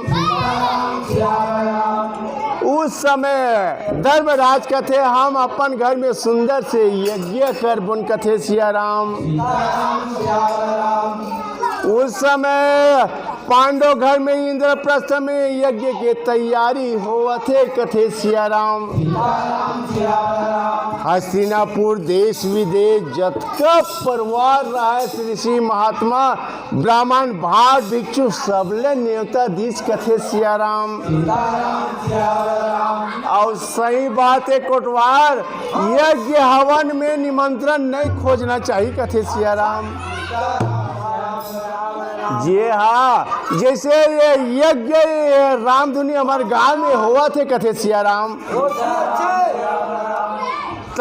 उस समय धर्मराज कथे, "हम अपन घर में सुंदर से यज्ञ करबोन," कथे सिया राम। उस समय पांडव घर में इंद्रप्रस्थ में यज्ञ के तैयारी होवत हे, कथे सिया राम। हस्तिनापुर देश विदेश जतका परिवार रहे, ऋषि महात्मा ब्राह्मण भाट भिक्षु सबले नेवता दिस, कथे सिया राम। अउ सही बात हे कोटवार, यज्ञ हवन में निमंत्रण नहीं खोजना चाहिए, कथे सिया राम। जी हाँ, जैसे ये यज्ञ, ये रामधुनी हमर गांव में होवत हे, कथे सिया राम। त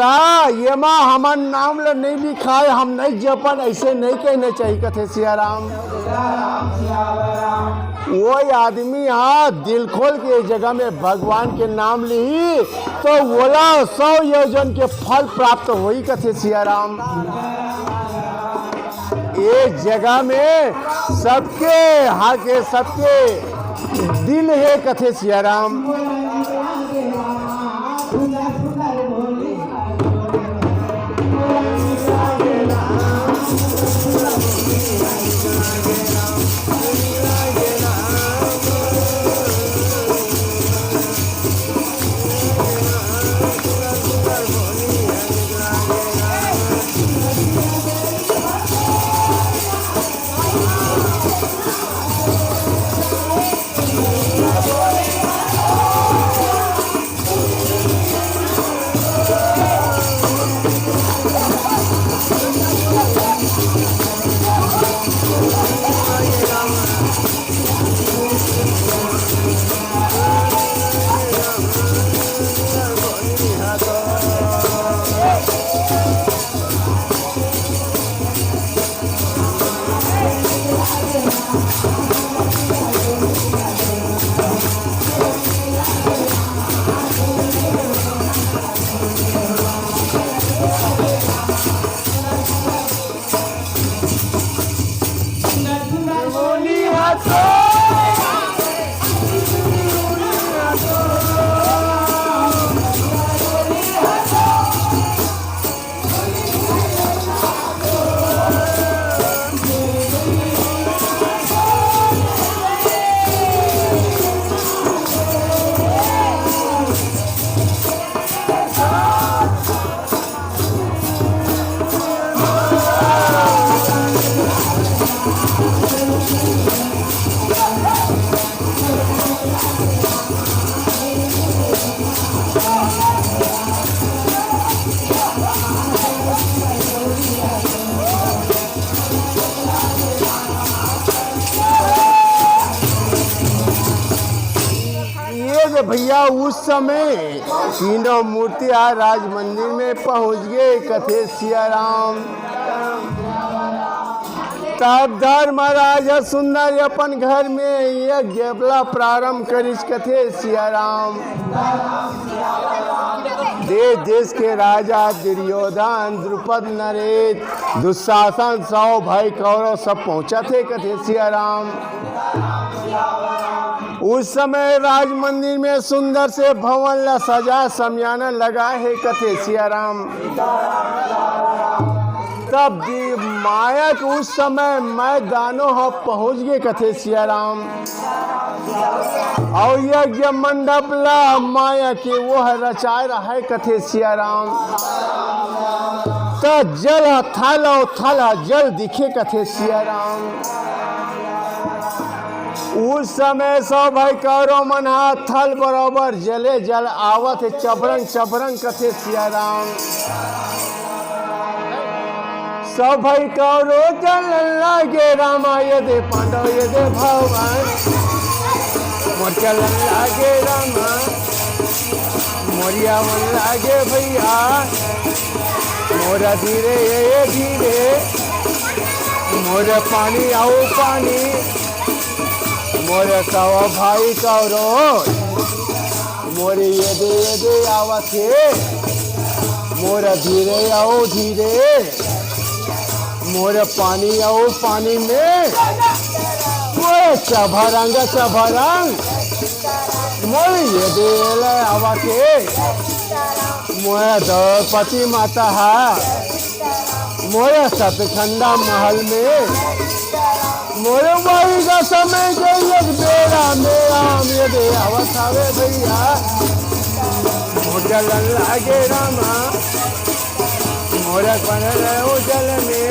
येमा हमन नाम ल नहीं लिखाय, हम नहीं जपन, ऐसे नहीं कहना चाहिए, कथे सिया राम। वो आदमी हा दिल खोल के जगह में भगवान के नाम लिही, तो वोला सौ योजन के फल प्राप्त होई, कथे सिया राम। ये जगह में सबके हाके, सबके दिल हे, कथे सिया राम। ये जे भैया, उस समय तीनों मूर्ति आ राज मंदिर में पहुंच गए, कथे सिया राम। तब धर्मराज ह सुंदर अपन घर में यज्ञ ला प्रारंभ करिस, कथे सिया राम। देश देश के राजा दुर्योधन, द्रुपद, नरेश, दुशासन, सौ भाई कौरव सब पहुंचत हे, कथे सिया राम। उस समय राज मंदिर में सुंदर से भवन ला सजा, समियाना लगा हे, कथे सिया राम। तब दी-, माया के उस समय मैं दानो ह पहुंच गए, कथे सिया राम। अउ यज्ञ मंडप ला माया के वो ह रचाए रहे, कथे सिया राम। त जल ह थल अउ थल ह जल दिखे, कथे सिया राम। उस समय सब भाई कौरव मन ह थल बरोबर जले जल आवत हे, चबरंग चबरंग, कथे सिया राम। सब भाई कौरव चलन लागे रामा, ये दे पांडव ये दे भवन। मोर चलन लागे रामा, मोरिया मन लागे भैया। मोरा धीरे ये धीरे, मोर पानी अउ पानी। मोर सवा भाई कौरव, मोर ये दे ये दे आवत हे। मोर धीरे अउ धीरे, मोर पानी अउ पानी में, मोर चभरंग चभरंग। मोर ये दे ले आवा के, मोर द्रौपदी माता हा, मोर सतखंडा महल में, मोर वही का समय के एक बेरा में राम ये दे आवत हवे भैया। मोर जलन लागे रामा, मोर बनल उजल में,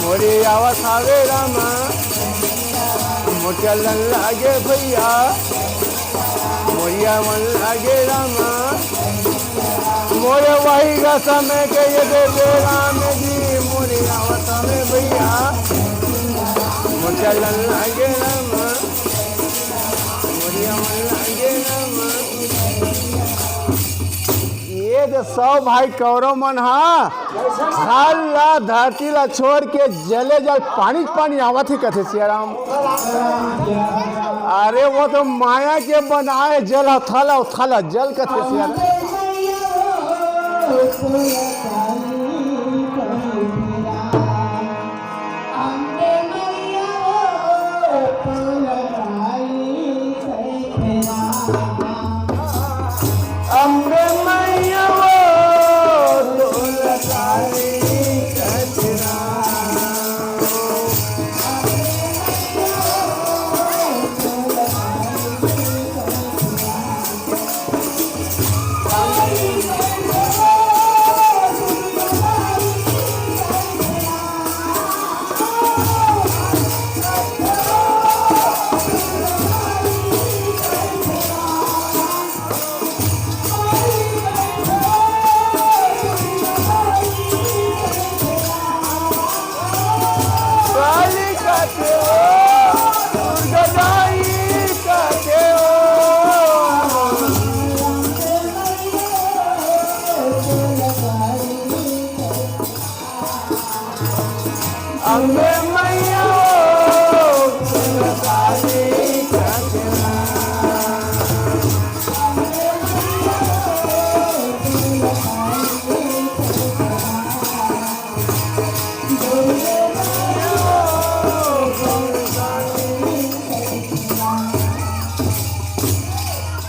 मोरे आवत हवे रामा। मोर जलन लागे भैया, मोरिया मन लागे रामा। मोरे वही का समय के ये दे दे राम जी, मोरे आवत हवे भैया। मोर जलन लागे रामा, मोरिया मन लागे रामा। ये दे सौ भाई कौरव मन हा, हर ला धरती ला छोड़ के जले जल पानी के पानी आवत ही कथे सियाराम। अरे वो तो माया के बनाए जल ह, थल ह, थल ह, जल कथे सियाराम। अम्बे मैया वो तोला काली कचरा। काली का देव, दुर्गा दाई का देव। अम्बे मैया, काली का देव।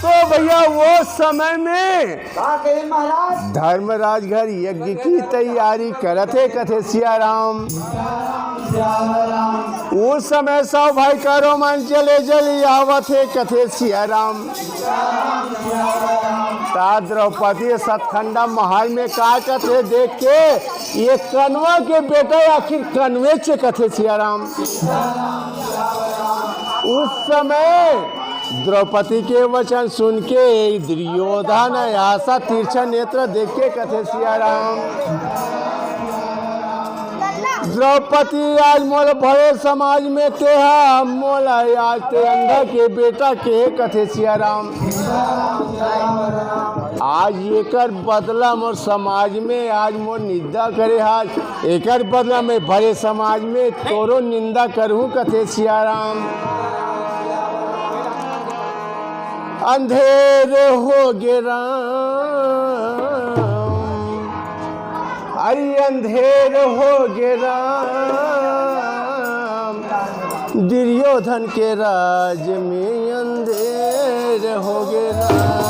तो भैया, वो समय में का कहे महाराज? धर्मराज घर यज्ञ की तैयारी करत हे, कथे सियाराम। उस समय सब भाई कौरव मन चले चली आवत हे, कथे सियाराम। ता द्रौपदी सतखंडा महल में का कथे देख के, ये कनवा के बेटा आखिर कनवे चे, कथे सियाराम। उस समय द्रौपदी के वचन सुन के दुर्योधन आशा तिरछा नेत्र देख के कथे सियाराम। द्रौपदी, आज मोला भरे समाज में ते हा, मोला आज ते अंधा के बेटा के, कथे सियाराम। आज एकर बदला मोर समाज में, आज मोर निंदा करे हा, एकर बदला में भरे समाज में तोरो निंदा करहूं, कथे सियाराम। अंधेर हो गे राम, अरे अंधेर हो गे राम, दुर्योधन के राज में अंधेर हो गे राम।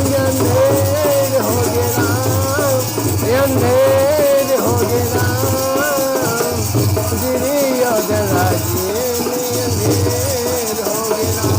अंधेर हो गे राम, अंधेर हो गे राम, दुर्योधन राज में अंधेर हो गे राम।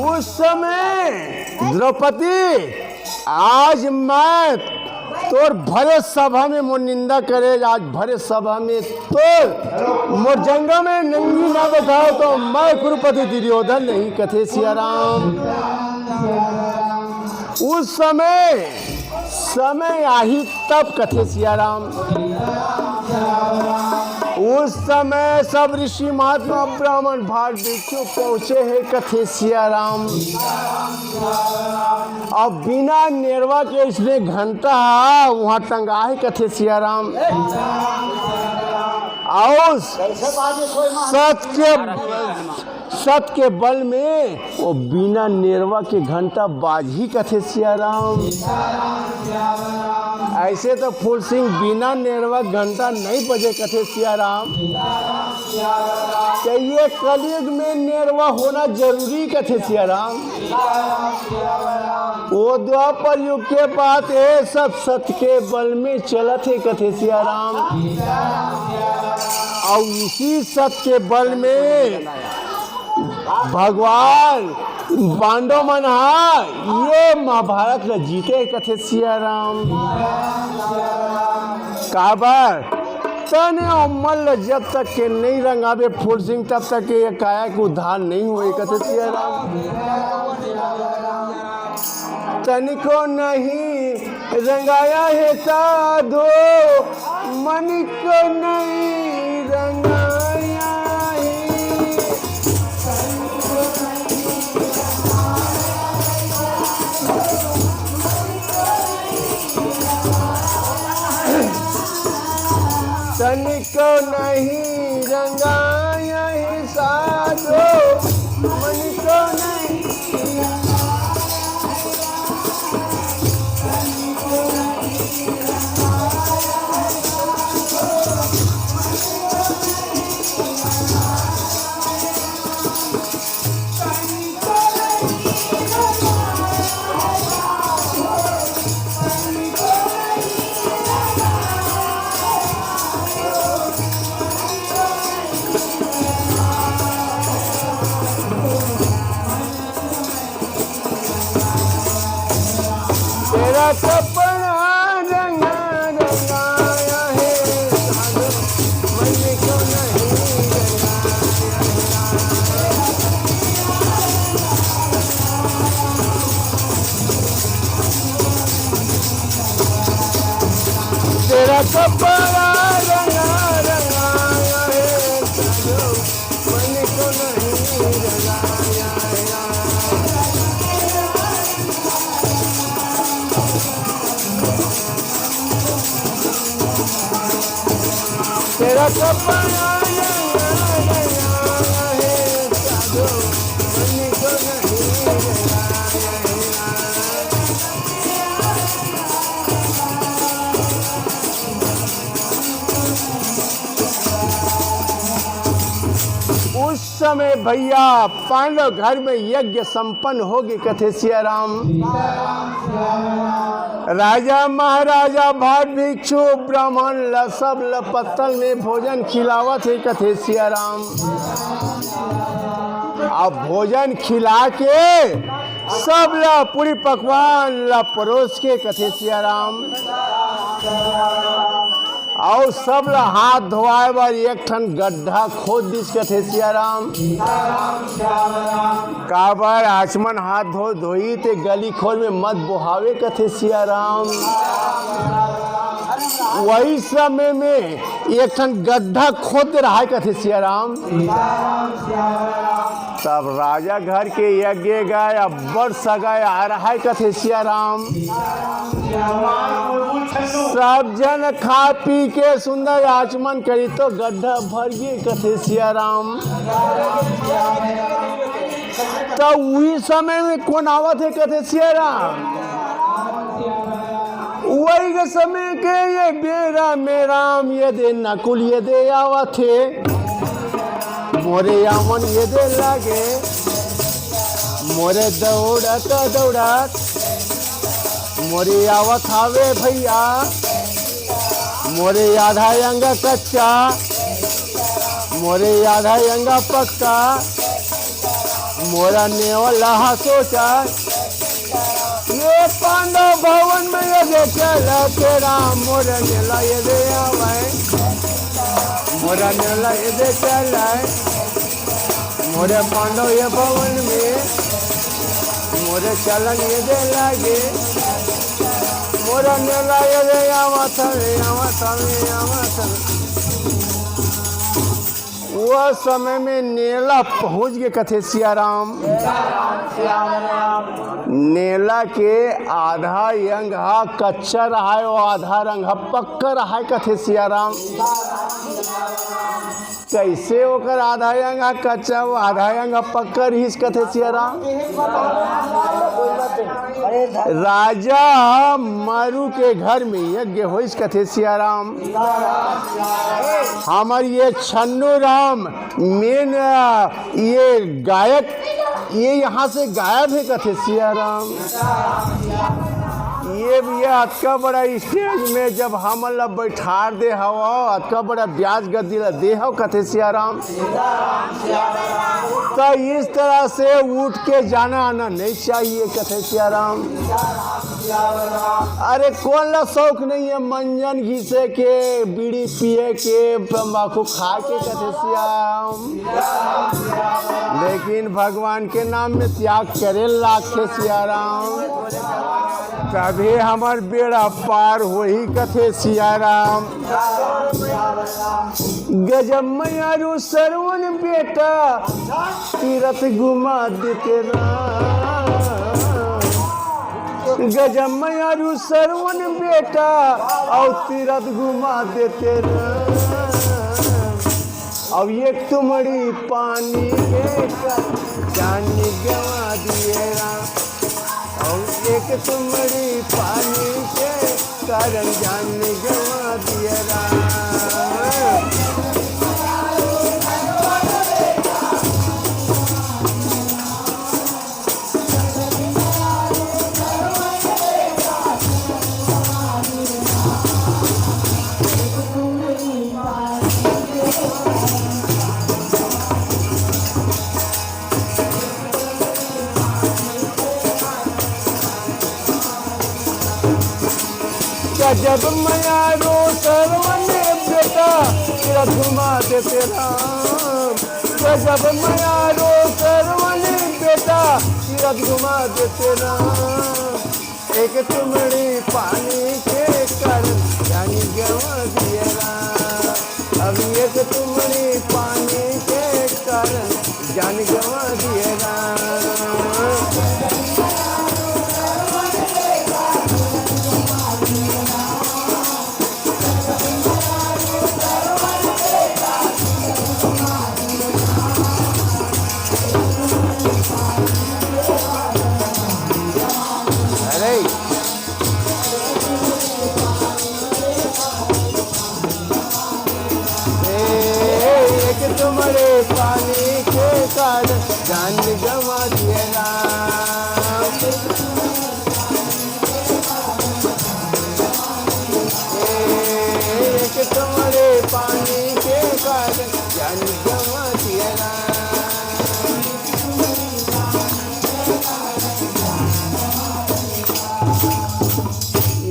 उस समय द्रौपदी, आज मैं तोर भरे सभा में मोर निंदा करे, आज भरे सभा में तोर मोर जंगा में नंगी ना बैठाओ तो मैं कुरुपति दुर्योधन नहीं, कथे सियाराम। उस समय समय आही तब कथे सिया राम। उस समय सब ऋषि महात्मा ब्राह्मण भाट भिक्षु पहुंचे हे कथे सिया राम। अब बिना नेरवा के इसने घंटा हा वहां टंगा हे कथे सिया राम। अउ सत के सत के बल में वो बिना नेरवा के घंटा बाजही कथे सिया राम। ऐसे तो फूल सिंह बिना नेरवा घंटा नहीं बजे कथे सिया राम। कहिए कलयुग में नेरवा होना जरूरी कथे सिया राम। वो द्वापर युग के बात हे, सब सत के बल में चलत हे कथे सिया राम। अउ इसी सत के बल में भगवान पांडव मन हा ये महाभारत ल जीते कथे सिया राम। काबर तने अउ मन ल जब तक के नहीं रंगाबे फूल सिंह, तब तक के ये काया के उद्धार नहीं होए कथे सिया राम। तनिको नहीं रंगाया हे साधो, मन को नहीं रंगाया हे। तनिको नहीं रंगाया हे साधो, मन को नहीं। तेरा कपड़ा रंगा रंगाया है, मन को नहीं रंगाया। तेरा कपड़ा रंगा रंगाया है, मन को नहीं रंगाया। तेरा कपड़ा रंगा रंगाया है, साधो, मन को नहीं रंगाया। उस समय भैया पांडव घर में यज्ञ संपन्न हो गए कथे सिया राम। राजा महाराजा भाट भिक्षु ब्राह्मण ला सब ला पत्तल में भोजन खिलावत हे कथे सिया राम। अब भोजन खिला के सब ला पूरी पकवान ला परोस के कथे सिया राम। अउ सब ला हाथ धोवाए बर एक ठन गड्ढा खोद दिस कथे सिया राम। काबर आचमन हाथ धो धोई ते गली खोर में मत बोहावे कथे सिया राम। वही समय में एक ठन गड्ढा खोद रहा है कथे सिया राम। तब राजा घर के यज्ञ गाय अब्बड़ सगाय आ रहा है कथे सिया राम। सब जन खा पी के सुंदर आचमन करी तो गड्ढा भर गए कथे सिया राम। तो वही समय में कौन आवत है कथे सिया राम। वही के समय के ये बेरा में राम ये दे नकुल ये दे आवत हे। मोरे आमन ये दे लागे, मोरे दौड़त दौड़त मोरे आवत हावे भैया। मोरे आधा अंग कच्चा, मोरे आधा अंग पक्का। मोरा नेवला हा सोचा, ये पांडव भवन में ये दे चला तेरा मोरा नेला ये दे आवे, मोरा नेला ये दे चला, मोरे पांडव ये भवन में, मोर रे चलन ये दे लागे, मोरा नेला ये दे आवत हवे, आवत हवे, आवत हवे। वो समय में नेला पहुंच गे कथे सिया राम। नेला के आधा अंग हा कच्चा रहाय, अउ आधा अंग हा पक्का रहाय कथे सिया राम। कइसे ओकर आधा अंग हा कच्चा, अउ आधा अंग हा पक्का रिहिस कथे सिया राम? राजा मरु के घर में यज्ञ होइस कथे सिया राम। हमर ये छन्नू राम मेन, अ, ये गायक, ये यहाँ से गायब हे कथे सिया राम। ये भैया अतका बड़ा stage में जब हमन ला बैठार दे हव, अतका बड़ा ब्याज गद्दी ला दे हव कथे सिया राम। त इस तरह से उठ के जाना आना नहीं चाहिए कथे सिया राम। अरे कोन ला शौक नहीं है मंजन घिसे के, बीड़ी पिए के, तंबाकू खाए के कथे सिया राम। लेकिन भगवान के नाम में त्याग करे लागथे सिया राम, तभे हमर बेड़ा पार होही कथे सिया राम। गजब मयारू सरवन बेटा तीरथ घुमा देते राम। गजब मयारू सरवन बेटा अउ तीरथ घुमा देते राम। अब एक तुमड़ी पानी के कारण जान गवा दिए राम। अब एक तुमड़ी पानी के कारण जान गवा दिए राम। गजब मयारो सरवन बेटा तीरथ घुमा देते राम। गजब मयारो सरवन बेटा तीरथ घुमा देते राम। एक तुमड़ी पानी के कारण जान गवा दिए राम। अब एक तुमड़ी पानी के कारण जान गवा दिए राम। अरे ए, एक तुमड़े पानी के कारण जान गवा दिए राम। ए, एक तुमड़े पानी के कारण जान गवा दिए राम।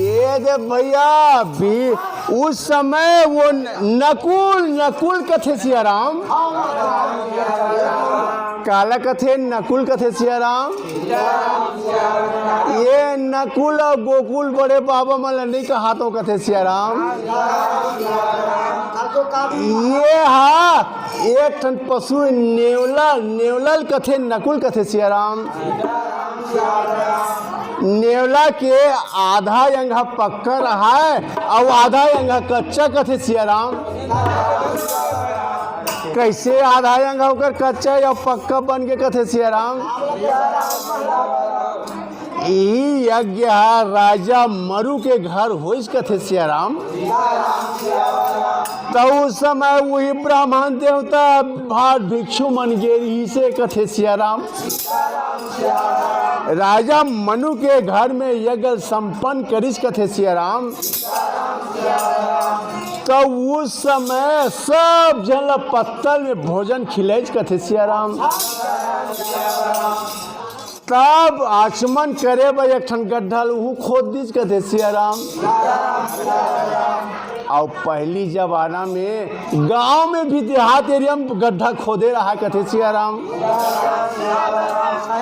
ये दे भैया, भी उस समय वो न-, नकुल, नकुल कथे सिया राम। काला कथे? नकुल कथे सिया राम। ये नकुल अउ गोकुल बड़े बाबा मन ल नहीं कहातो कथे सिया राम। ये हा एक ठन पशु नेवला, नेवला ल कथे, नकुल कथे सिया राम। नेवला के आधा अंग ह पक्का रहाय अउ आधा अंग ह कच्चा कथे सिया राम। कइसे आधा अंग ह ओकर कच्चा अउ पक्का बन के कथे सिया राम? इही यज्ञ ह राजा मरु के घर होइस कथे सिया राम। त उस समय उही ब्राह्मण देवता भाट भिक्षु मन गे रिहिसे कथे सिया राम। राजा मनु के घर में यज्ञ संपन्न करिस कथे सिया राम। त उस समय सब झन ल पत्तल में भोजन खिलाइस कथे सिया राम। तब आचमन करे बर एक ठन गड्ढा ल उहू खोद दिस कथे सिया राम। अउ पहिली जमाना में गांव में भी, देहात एरिया में गड्ढा खोदे रहा कथे सिया राम।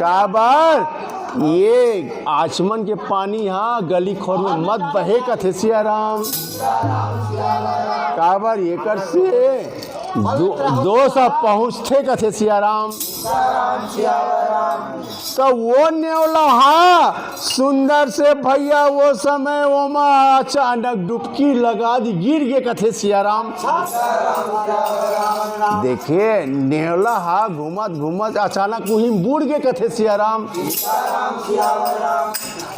काबर? ये आचमन के पानी ह गली खोर में मत बहे कथे सिया राम। काबर एकर से दो-, दोष ह पहुँचथे कथे सिया राम। त वो नेवला ह सुंदर से भैया वो समय ओमा अचानक डुबकी लगा दी, गिर गे कथे सिया राम। देखे नेवला ह घूमत घूमत अचानक उही बूड़ गे कथे सिया राम।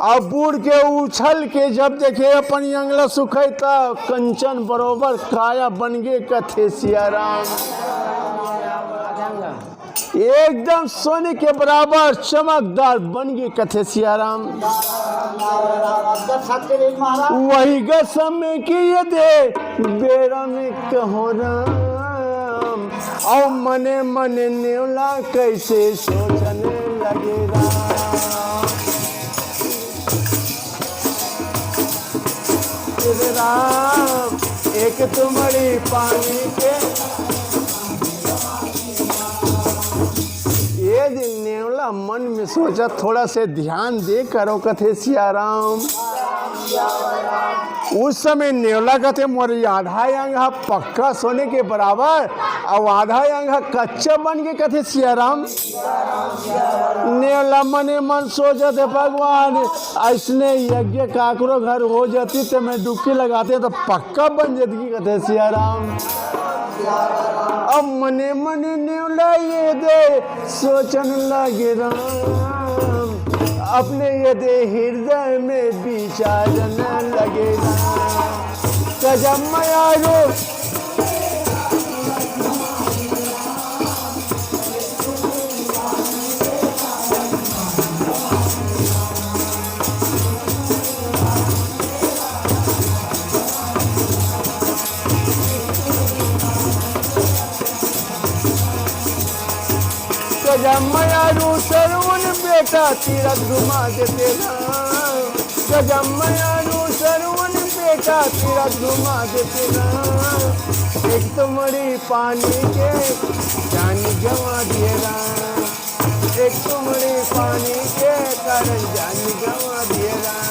अब बूड़ के उछल के जब देखे अपन अंग ल सुखई त कंचन बरोबर काया बन गे कथे सिया राम। एकदम सोने के बराबर चमकदार बन गे कथे सिया राम। वही ग समय की ये दे बेरा में कहो राम, अउ मने मने नेवला कैसे सोचने लगे राम। राम, एक तुमड़ी पानी के। ये दिन नेवला मन में सोचा, थोड़ा से ध्यान दे करो कथे सिया राम। उस समय नेवला कथे, मोर आधा अंग ह पक्का सोने के बराबर, अउ आधा अंग ह कच्चा बन के कथे सिया राम। नेवला मने मन सोचत हे, भगवान, अइसने यज्ञ काकरो घर हो जाती त मैं डुबकी लगाते त पक्का बन जाती कथे सिया राम। अब मने मने नेवला ये दे सोचन लगे राम, अपने ये दे हृदय में विचारन लगे राम। गजब मयारो गजब मयारू सरवन बेटा तीरथ घुमा देते ना। गजब मयारू सरवन बेटा तीरथ घुमा देते ना। एक तुमड़ी पानी के जान गंवा दिए राम। एक तुमड़ी पानी के कारण जान गंवा दिए राम।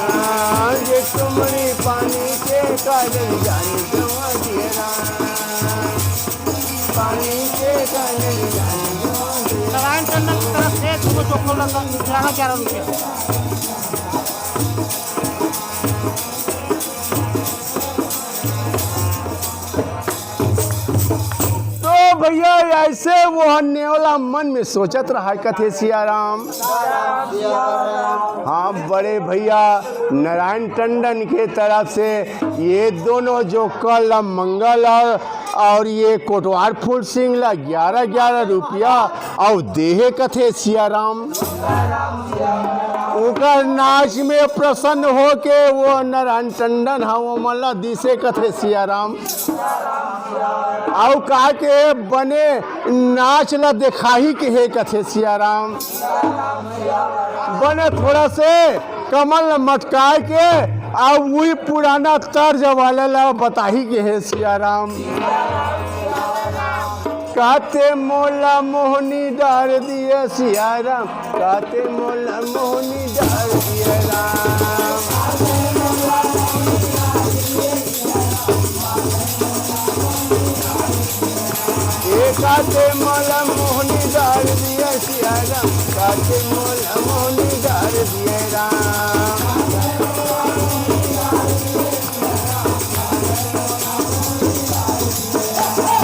हाँ, ये तुमड़ी पानी के कारण जान गंवा दिए राम। पानी के कारण जान गंवा दिए। नारायण टंडन की तरफ से तुमको चोको लगा, ग्यारह ग्यारह रुपये। तो भैया, ऐसे वो नेवला मन में सोचत रहा कथे सिया राम। हाँ, बड़े भैया नारायण टंडन के तरफ से ये दोनों जो कल मंगल और, और ये कोटवार फूल सिंह ला ग्यारह ग्यारह रुपया अउ देहे कथे सिया राम। ओकर नाच में प्रसन्न होके वो नारायण टंडन ह ओमन ला दिसे कथे सिया राम। अउ का के बने नाच ला देखाही के हे कथे सिया राम। बने थोड़ा से कमर ला मटकाए के अउ उही पुराना तर्ज वाला ला बताही के हे सिया राम। काते मोला मोहनी डार दिए सिया राम, काते मोला मोहनी डार दिए राम। ए काते मोला मोहनी डार दिए सिया राम, काते मोला मोहनी डार दिए राम।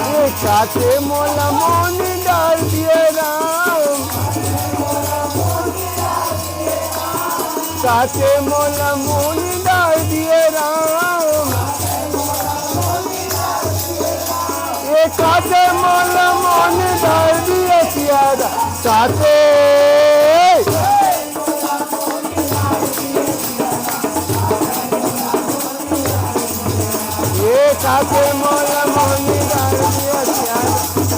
ए काते मोला मोहनी डार दिए राम, काते मोला मोहनी डार दिए राम। ए काते मोला मोहनी डार दिए सिया राम, काते। ए काते मोला मोहनी डार दिए सिया राम।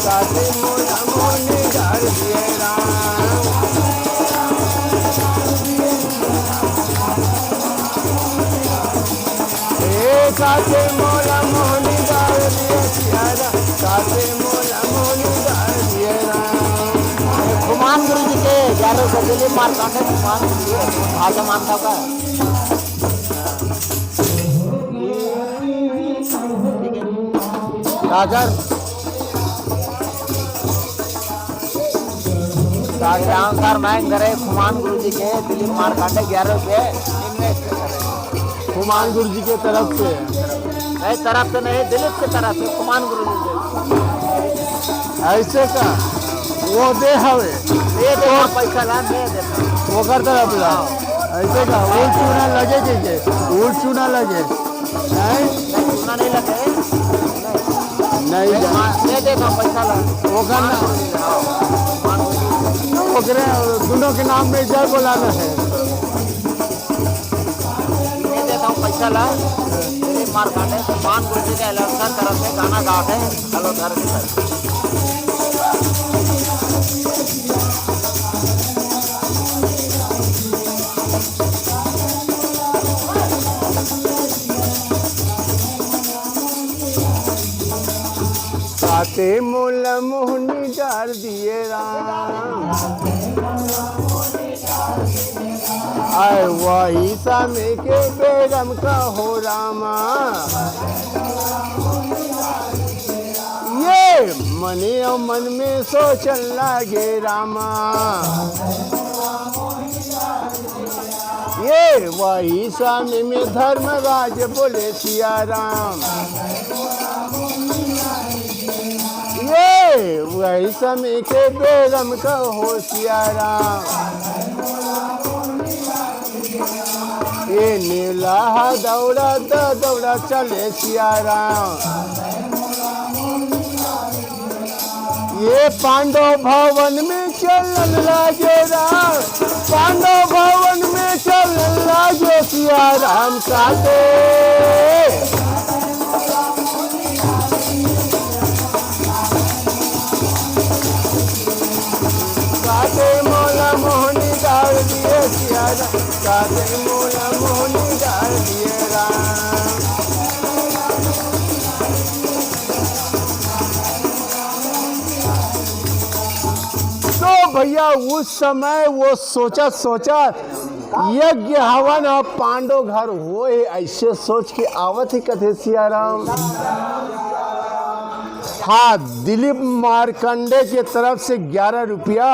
काते मोला मोहनी डार दिए सियारा, काते मोला मोहनी डार दिए राम। खुमान गुरु जी के ग्यारह रुपये, दिलीप मार्कंडे, खुमान गुरु जी, भाषा मानता का? काकर? कागजांसर मैं करे खुमान गुरु जी के दिलीप मार्कंडे ग्यारह रुपये invest करे। खुमान गुरु जी के तरफ से। नहीं, तरफ से नहीं, दिलीप के तरफ से, खुमान गुरु जी के। ऐसे का? वो दे हवे। दे दे, हाँ, पैसा ला, दे दे। ओकर तरफ ला। हाँ। ऐसे का? उल्ट चूना लगे के, के? उल्ट चूना लगे। नहीं? नहीं, चूना नहीं लगे। नहीं जा। हाँ, दे दे, हाँ, पैसा ला। ओकर ना। हाँ। ओकरे दोनों के नाम में जय बोलाना है। दे देता हूँ पैसा ला, तेरे मार काटे, मान गुरु जी के अलग तरफ से गाना गा के, हेलो धर के कर। काते मोला मोहनी डार दिए राम। आय वही समय के बेरम का हो रामा, ये मने अउ मन में सोचन लागे रामा। ये वही समय में धर्मराज बोले सिया राम। ये वही समय के बेरम का हो सिया राम। ये नीला दौड़ा द दौड़ा चले सिया राम। ये पांडव भवन में चलन लागे राम, पांडव भवन में चलन लागे सिया राम काटे। काटे मोला मोहनी डार दिए सिया राम, काटे मोला मोहनी डार दिए राम। तो भैया, उस समय वो सोचा सोचा यज्ञ हवन ह पांडो घर होए, ऐसे सोच के आवत ही कथे सिया राम। हाँ, दिलीप मार्कंडे के तरफ से ग्यारह रुपया,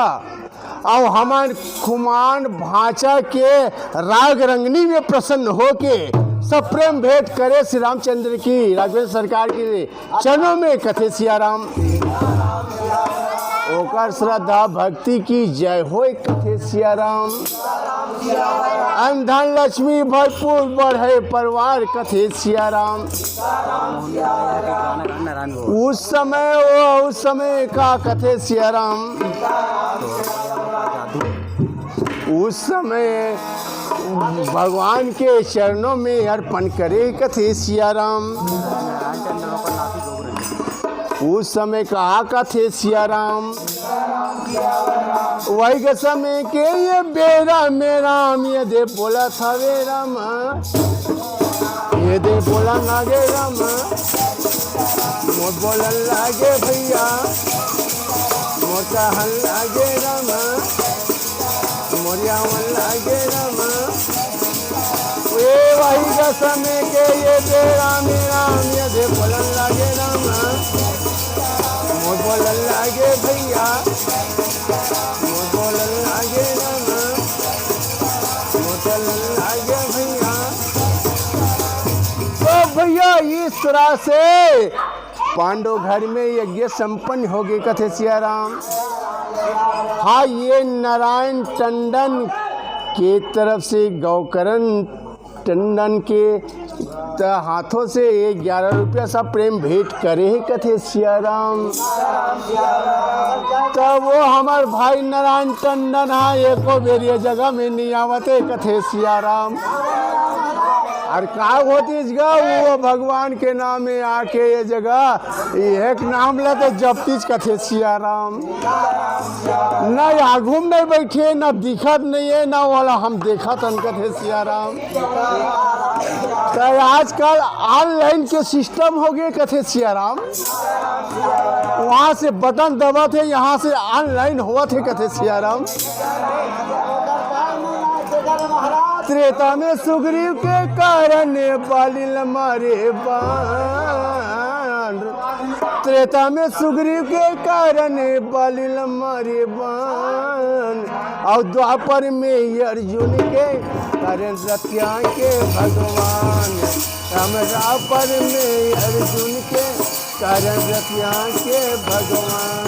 अउ हमन खुमान भांचा के राग रंगनी में प्रसन्न होके सब प्रेम भेंट करे श्री रामचंद्र की, राघवेंद्र सरकार की चरणों में कथे सिया राम। ओकर श्रद्धा भक्ति की जय होय कथे सिया राम। अन्न धन लक्ष्मी भरपूर बढ़े परिवार कथे सिया राम। उस समय वो, उस समय का कथे सिया राम। उस समय भगवान के चरणों में अर्पण करे कथे सिया राम। उस समय कहा कथे सिया राम। वही के समय के ये बेरा में राम ये दे बोला था वे राम। ये दे बोला नागे राम। मोर बोलन लागे भैया, मोर कहन लागे राम, मोर यावन लागे राम। ए वही कसम के ये बेरा में राम, ये दे बोलन लागे राम, मोर बोलन लागे भैया, मोर बोलन लागे राम, मोर चलन लागे भैया। तो भैया, इस तरह से पांडव घर में यज्ञ संपन्न होगे कथे सिया राम। हाँ, ये नारायण टंडन के तरफ से, गौकरण टंडन के त-, हाथों से ये ग्यारह रुपया सब प्रेम भेंट करे हे कथे सिया राम। तब वो हमर भाई नारायण टंडन हा एको बेर ये जगह में नहीं आवत हे कथे सिया राम। अउ का होतिस गा, वो भगवान के नाम में आके ये जगह, ये एक नाम ला तो जपतिस कथे सिया राम। ना आगू में नहीं बैठे, ना दिखत नहीं है, ना वाला हम देखत हन कथे सिया राम। त आजकल online के system हो गए कथे सियाराम। वहाँ से button दबाथे, यहाँ से online होवथे कथे सियाराम। त्रेता में सुग्रीव के कारण बाली ल मारे बाण। त्रेता में सुग्रीव के कारण बाली ल मारे बाण। अउ द्वापर में अर्जुन के कारण रतिया के भगवान। हम द्वापर में अर्जुन के कारण रतिया के भगवान।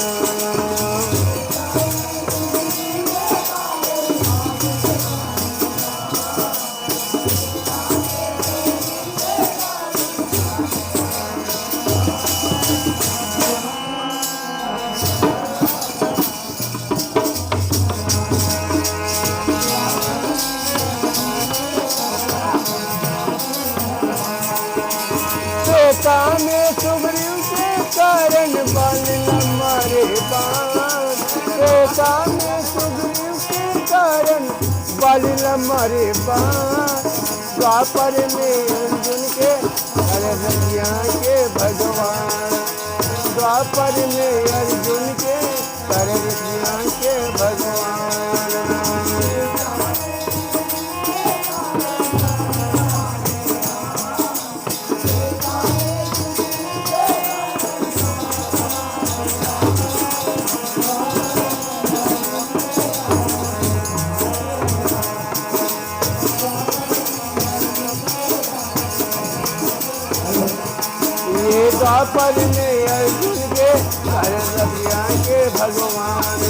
त्रेता में सुग्रीव के कारण बाली ल मारे बाण। त्रेता में सुग्रीव के कारण बाली ल मारे बाण। द्वापर में अर्जुन के कारण रतिया के भगवान। द्वापर में अर्जुन के कारण रतिया के भगवान। ये द्वापर में अर्जुन के कारण रतिया के भगवान।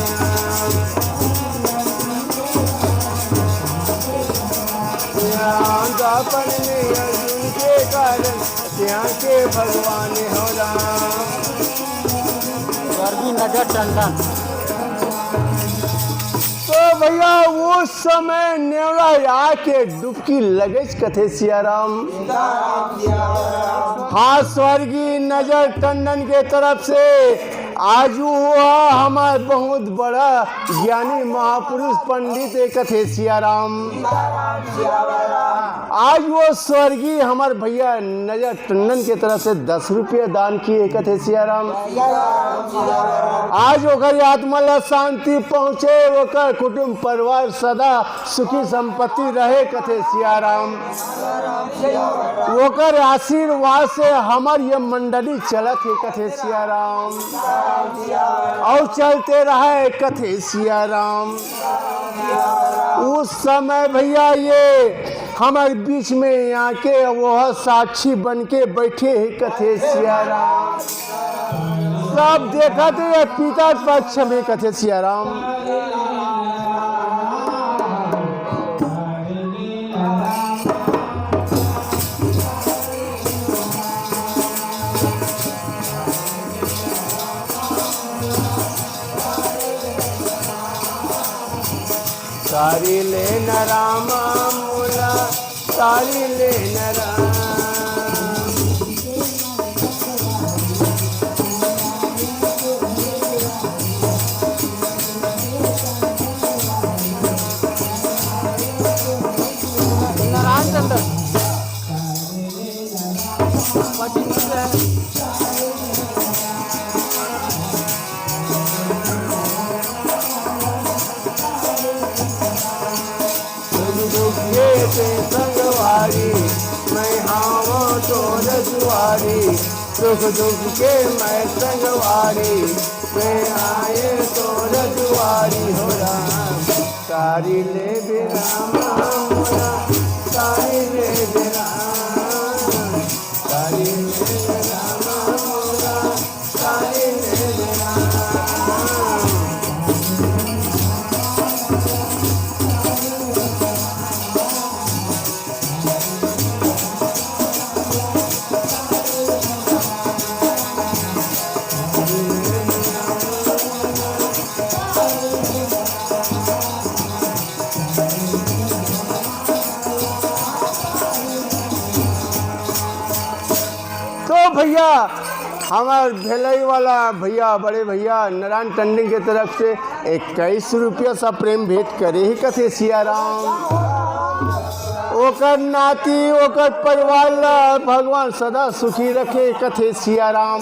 यहाँ द्वापर में अर्जुन के कारण रतिया के भगवान हो राम। स्वर्गीय नजर टंडन। तो भैया, वो समय नेवरा आके डुबकी लगेच कथे सियाराम। हाँ, स्वर्गीय नजर टंडन के तरफ से आज वो हुआ हमार बहुत बड़ा ज्ञानी महापुरुष पंडित ए कथे सियाराम। आज वो स्वर्गीय हमार भैया नजर टंडन के तरफ से दस रुपया दान किए कथे सियाराम। आज ओकर आत्मा ला शांति पहुँचे, ओकर कुटुंब परिवार सदा सुखी संपत्ति रहे कथे सियाराम। ओकर आशीर्वाद से हमार ये मंडली चलत हे कथे सियाराम, अउ चलते रहे कथे सियाराम। उस समय भैया ये हमारे बीच में आके वो साक्षी बन के बैठे हे कथे सियाराम। सब देखत हे ये पिता पक्ष में कथे सियाराम। तारी ले न रामा मोला, तारी ले न राम। नारायण चंद्र। सुख दुख के ते संगवारी, मैं हावं तोर दुआरी। सुख दुख के मैं संगवारी, मैं आए तोर दुआरी हो राम। तारी ले बे रामा मोला, तारी ले बे राम, तारी ले बे रामा मोला, तारी ले बे राम। तो भैया, हमार भेलई वाला भैया, बड़े भैया नारायण टंडन के तरफ से इक्कीस रुपया सा प्रेम भेंट करे हे कथे सियाराम। ओकर नाती, ओकर परिवार ला भगवान सदा सुखी रखे, कथे सिया राम।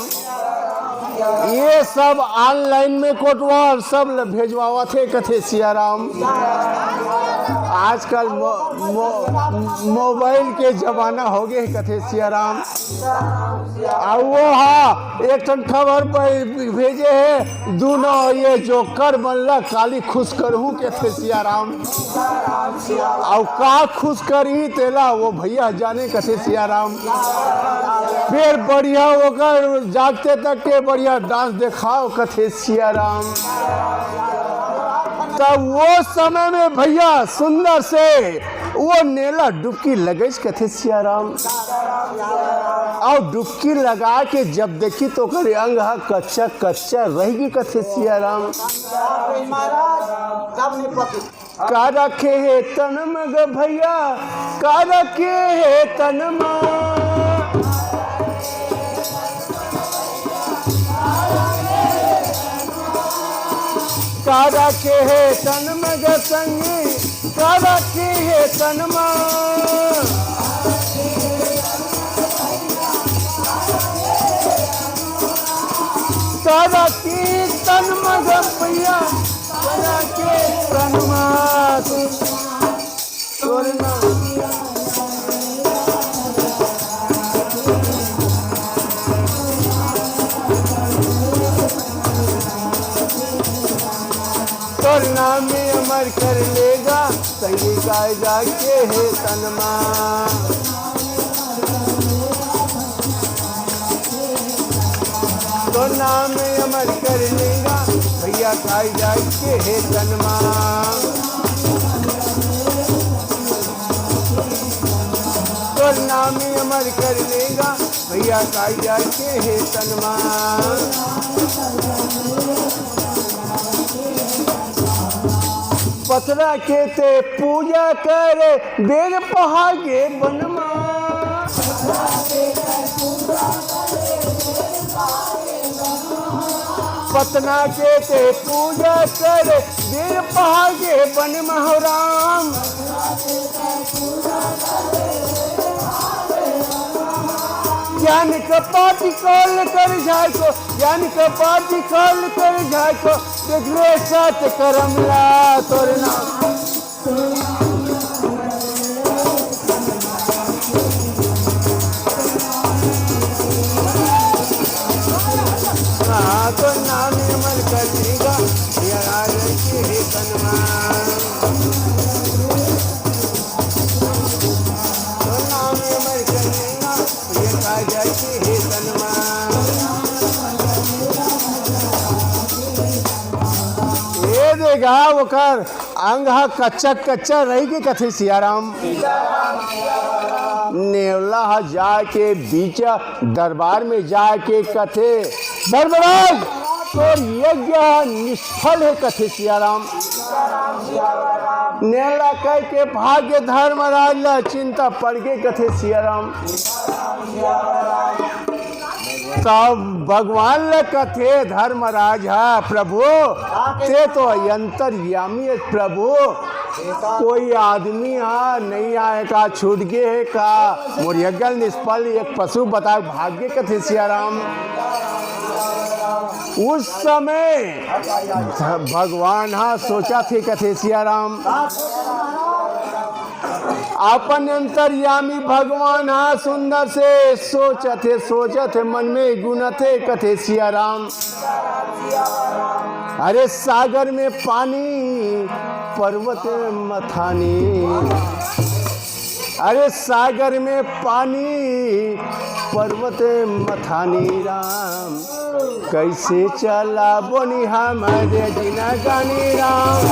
ये सब online में कोटवा अउ सब ल भेजवावत हे, कथे सिया राम। आजकल मो-, मो-, mobile के जमाना हो गे, कथे सिया राम। अउ वो हा एक ठन खबर प-, भेजे हे, दुनो ये जोकर मन ला काली खुश करहूं, कथे सिया राम। अउ का खुश करही तेला वो भैया जाने, कथे सिया राम। फिर बढ़िया ओकर जागते तक के बढ़िया dance देखाव, कथे सिया राम। तब वो समय में भैया सुंदर से वो नेला डुबकी लगइस, कथे सिया राम। अउ डुबकी लगा के जब देखी तो ओकर अंग ह कच्चा कच्चा रह गे, कथे सिया राम। का रखे हे तन म ग भैया, का रखे हे तन म, का रखे हे तन म ग संगी, का रखे हे तन म। का रखे तन म ग भैया, का रखे तन म। तोर नाम, तोर नाम अमर कर लेगा, संगी काय जाके हे तनमा। तोर नाम अमर कर लेगा, भैया काय जाके हे तनमा। तोर नाम अमर कर लेगा, भैया काय जाके हे तनमा। पथरा के ते पूजा करे, बेर पहागे बनमा। पथरा के ते पूजा करे, बेर पहागे बनमा हो राम। ज्ञान के पाटी काल कर जाय को, ज्ञान के पाटी काल कर जाय को, देख ले सत करम ला तोर नाम। हाँ, तो नाम अमर कर देगा, यार के हे तनमा। तो नाम अमर कर देगा, ये का जाके हे तनमा। ए देगा ओकर अंग ह कच्चा कच्चा रहि गे कथे सियाराम। नेवला ह जाके बीच दरबार में जाके कथे, "धर्मराज, तोर यज्ञ ह निष्फल हे," कथे सियाराम। नेवला कह के भाग्य धर्मराज ला चिंता पड़ गे कथे सियाराम। तब भगवान ल कथे धर्मराज ह, "प्रभु, ते तो अंतर्यामी हे प्रभु, कोई आदमी ह नहीं आय का, छूट गे हे का? मोर यज्ञ निष्फल, एक पशु बता भाग्य," कथे सियाराम। उस समय ध-, भगवान ह सोचथे कथे सियाराम। अपन अंतर्यामी भगवान ह सुंदर से सोचथे, सोचथे, मन में गुनथे, कथे सियाराम। अरे सागर में पानी पर्वत मथानी, अरे सागर में पानी पर्वत मथानी राम। कैसे चलाबोन हमर जिनगानी राम।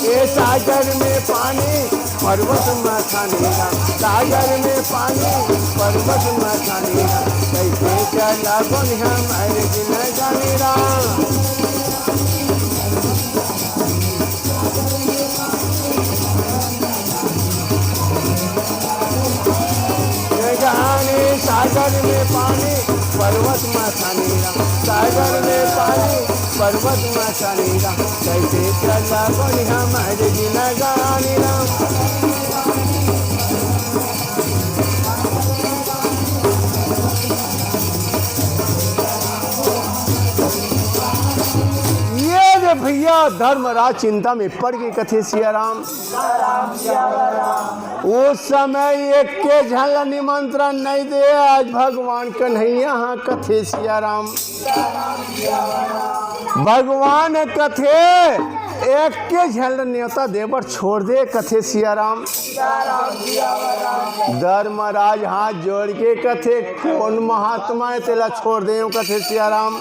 ए सागर में पानी पर्वत मथानी राम, सागर में पानी पर्वत मथानी राम, कैसे चलाबोन हमर जिनगानी राम। जिनगानी सागर में पानी सागर में पानी, पर्वत में सानी राम, कैसे चला बनी हमारे जिनगानी राम। ये रे भैया, धर्मराज चिंता में पड़ के कथे सिया राम। उस समय एक के झन ला निमंत्रण नहीं दे, आज भगवान कन्हैया हाँ कथे सिया राम। भगवान कथे एक के झन ला नेवता दे बर छोड़ दे कथे सिया राम। धर्मराज हाथ जोड़ के कथे, कौन महात्मा है तेला छोड़ दे कथे सिया राम।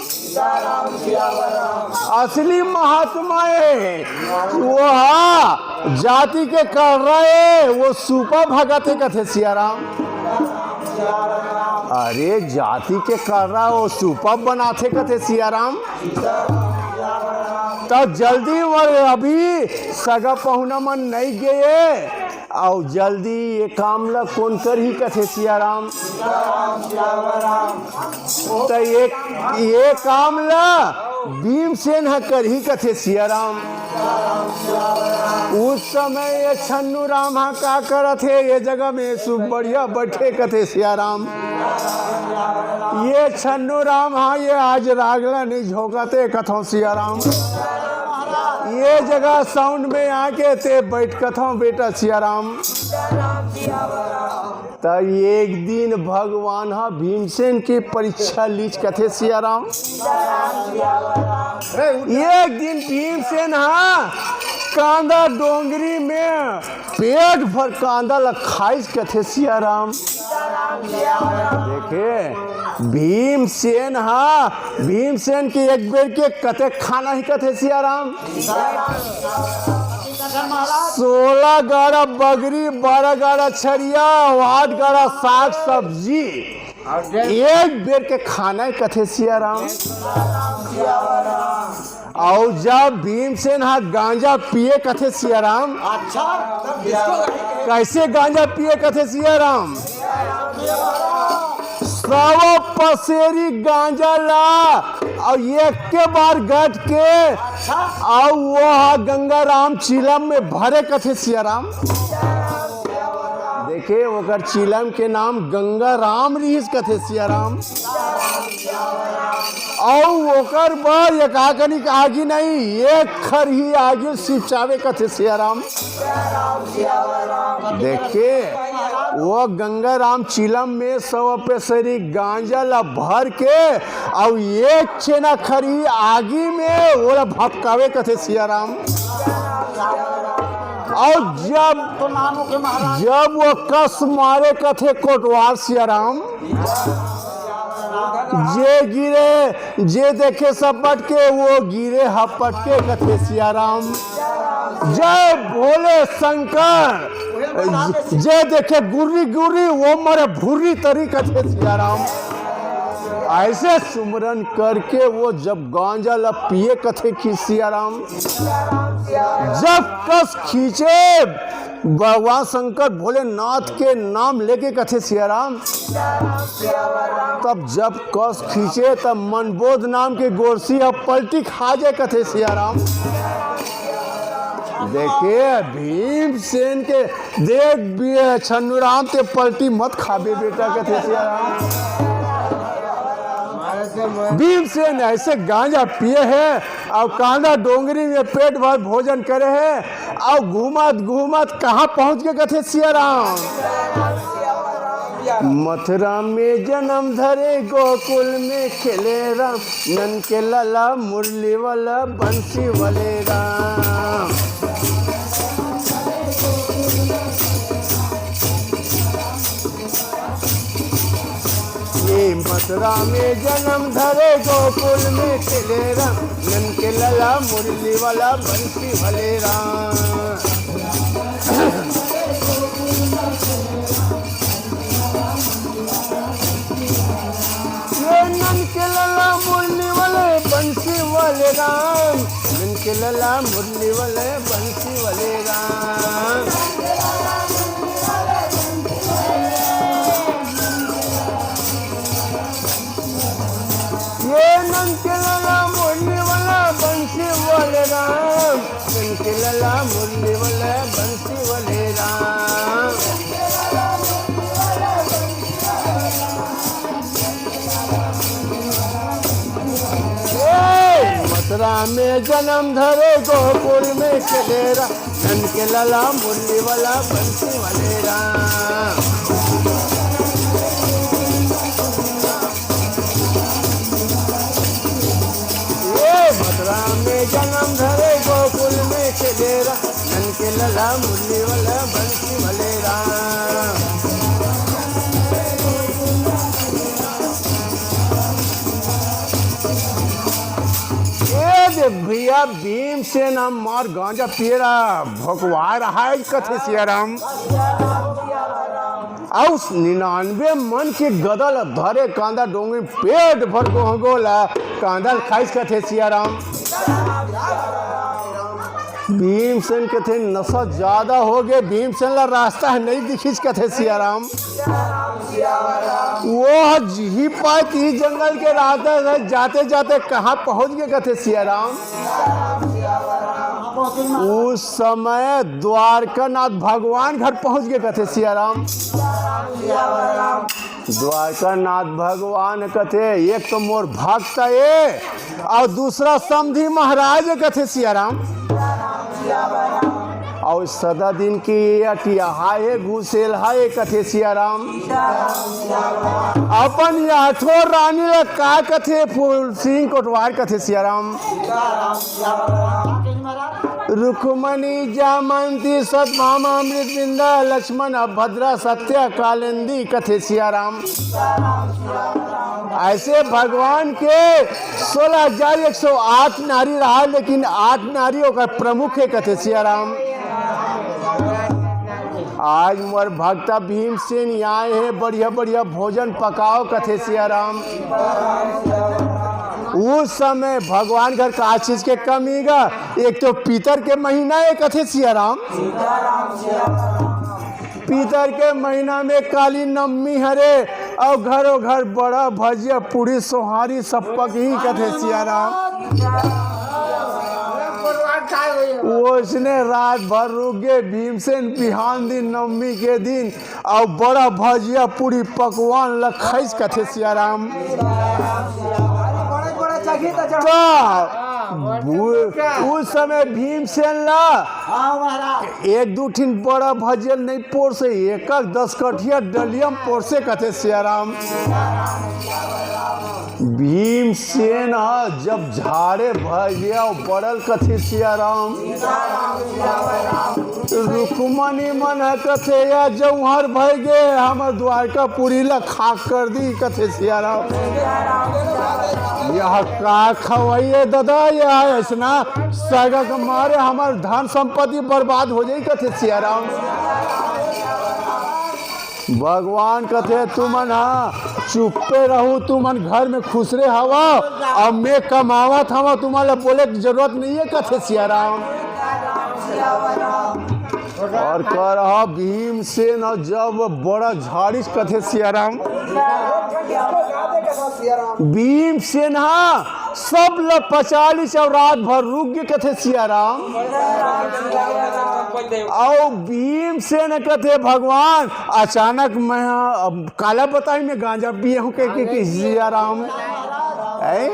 असली महात्मा है वो हा जाति के कर रहे वो सुपा भगत है कथे सिया राम। अरे जाति के कर रहा वो सुपा बनाथे कथे सिया राम। त जल्दी वर अभी सगा पहुना मन नहीं गए, अउ जल्दी ये काम ला कोन करही कथे सिया राम। त ये, ये काम ला भीमसेन ह करही कथे सिया राम। उस समय ये छन्नू राम ह का करत हे, ये जगह में सुबह बढ़िया बैठे कथे सिया राम। ये छन्नू राम ह ये आज राग ला नहीं झोंकत हे कथों सिया राम। ये जगह साउंड में आके ते बैठ कथों बेटा सिया राम। त एक दिन भगवान ह भीमसेन के परीक्षा लीच कथे सिया राम। एक दिन भीमसेन ह कांदा डोंगरी में पेट भर कांदा ला खाइस कथे सिया राम। देखे भीमसेन ह, भीमसेन के एक बेर के कते खाना ही कथे सिया राम। सोलह गाड़ा बगरी, बारह गाड़ा छरिया, आठ गाड़ा साग सब्जी, एक बेर के खाना ही कथे सिया राम। अउ जब भीमसेन ह गांजा पिए कथे सिया राम। अच्छा, तब किसको कहेंगे? कैसे गांजा पिए कथे सिया राम? सौ पसेरी गांजा ला अउ एक के बार गट के अउ वो ह गंगा राम चिलम में भरे कथे सिया राम। देखे ओकर चिलम के नाम गंगा राम रिहिस कथे सिया राम। अउ ओकर बर एकाकनिक आगी नहीं, एक खरही आगी सिपचावे कथे सिया राम। देखे वो गंगा राम चिलम में सौ पसेरी गांजा ला भर के अउ एक छेना खरही आगी में ओला भपकावे कथे सिया राम। अउ जब, जब वो कस मारे कथे कोटवार सिया राम, जे गिरे, जे देखे सब पटके, वो गिरे हपटके कथे सिया राम। जय भोले शंकर। जे देखे गुर्री गुर्री, वो मरे भुर्री तरी कथे सिया राम। ऐसे सुमरन करके वो जब गांजा ला पिए कथे कि सिया राम, जब कस खींचे भगवान शंकर भोलेनाथ के नाम लेके कथे सिया राम, तब जब कस खींचे तब मनबोध नाम के गोरसी ह पलटी खा जाए कथे सिया राम। देखे भीमसेन के देख बी-, छन्नू राम ते पलटी मत खाबे बेटा कथे सिया राम। भीमसेन ऐसे गांजा पिए हे अउ कांदा डोंगरी में पेट भर भोजन करे हे अउ घूमत घूमत कहाँ पहुँच के कथे सिया राम। मथुरा में जन्म धरे गोकुल में खेले राम, नन के लला मुरली वाला बंसी वाले राम। ये मथुरा में जन्म धरे गोकुल में खेले राम, नन के लला मुरली वाला बंसी वाले राम। ये नन के लला मुरली वाले बंसी वाले राम, नन के लला मुरली वाले बंसी वाले राम। राम में जन्म धरे गोकुल में खेले राम, नंद के लाला मुरली वाला बंसी वाले राम। ये मथुरा में जन्म धरे गोकुल में खेले राम, नंद के लाला मुरली वाला बंसी वाले राम। ए दे भैया, भीमसेन ह मार गांजा पिए रहा, भोकवा रहा है कथे सियाराम। अउ निन्यानवे मन के गदा ल धरे कांदा डोंगी पेट भर गोहगो ला कांदा ल खाइस कथे सियाराम। भीमसेन कथे नशा ज्यादा हो गए, भीमसेन ला रास्ता है नहीं दिखिस कथे सियाराम। वो जिही पाए तिही जंगल के रास्ता से जाते जाते कहाँ पहुंच गए कथे सियाराम। उस समय द्वारकानाथ भगवान घर पहुंच गए कथे सियाराम। द्वारकानाथ भगवान कथे, एक तो मोर भक्त ए, अउ दूसरा समधी महाराज कथे सियाराम। अउ सदा दिन के अटिया हे गुसेल हे कथे सियाराम। अपन आठो रानी ला का कथे फूल सिंह कोटवार कथे सियाराम। रुक्मणी जामंती सतभामा अमृत बिंदा लक्ष्मण अभद्रा सत्या कालिंदी कथे सियाराम। ऐसे भगवान के सोलह हजार एक सौ आठ नारी रहा, लेकिन आठ नारी ओकर प्रमुख हे कथे सियाराम। आज मोर भक्ता भीमसेन आए हे, बढ़िया बढ़िया भोजन पकाओ कथे सियाराम। उस समय भगवान घर का चीज के कमी गा, एक तो पितर के महीना हे कथे सियाराम। पितर के महीना में काली नवमी हरे, अउ घरो घर बड़ा भजिया पूरी सोहारी सब पकही कथे सियाराम। ओसने रात भर रुक गे भीमसेन, बिहान दिन नवमी के दिन अउ बड़ा भजिया पूरी पकवान ल खाइस कथे सियाराम। त उ-, उस समय भीमसेन ला एक दू ठिन बड़ा भजिया नहीं पोरसे, एक एक दस कठिया डलिया में पोरसे कथे सियाराम। भीमसेन ह जब झाड़े भजिया पड़ल कथे सियाराम। रुक्मणी मन ह कथे, "या जौहर भय गे, हमर द्वारकापुरी ला खाक कर दी," कथे सियाराम। यह का खवइए दादा, यह ऐसना सगा के मारे हमर धन संपत्ति बर्बाद हो जाई, कथे सियाराम। भगवान कथे, "तुमन हा चुप्पे रहू, तुमन घर में खुसरे हवा, अब मैं कमावत हवा, तुमन ला बोले के जरूरत नहीं है," कथे सियाराम। और कह रहा भीमसेन ह जब बड़ा झाड़िस कथे सियाराम। भीमसेन ह सब ल पचा लिस अउ रात भर रुक गे कथे सियाराम। अउ भीमसेन कथे, "भगवान, अचानक मैं ह अब काला बताई, मैं गांजा पिए हूँ," कह के कि सियाराम। ऐ?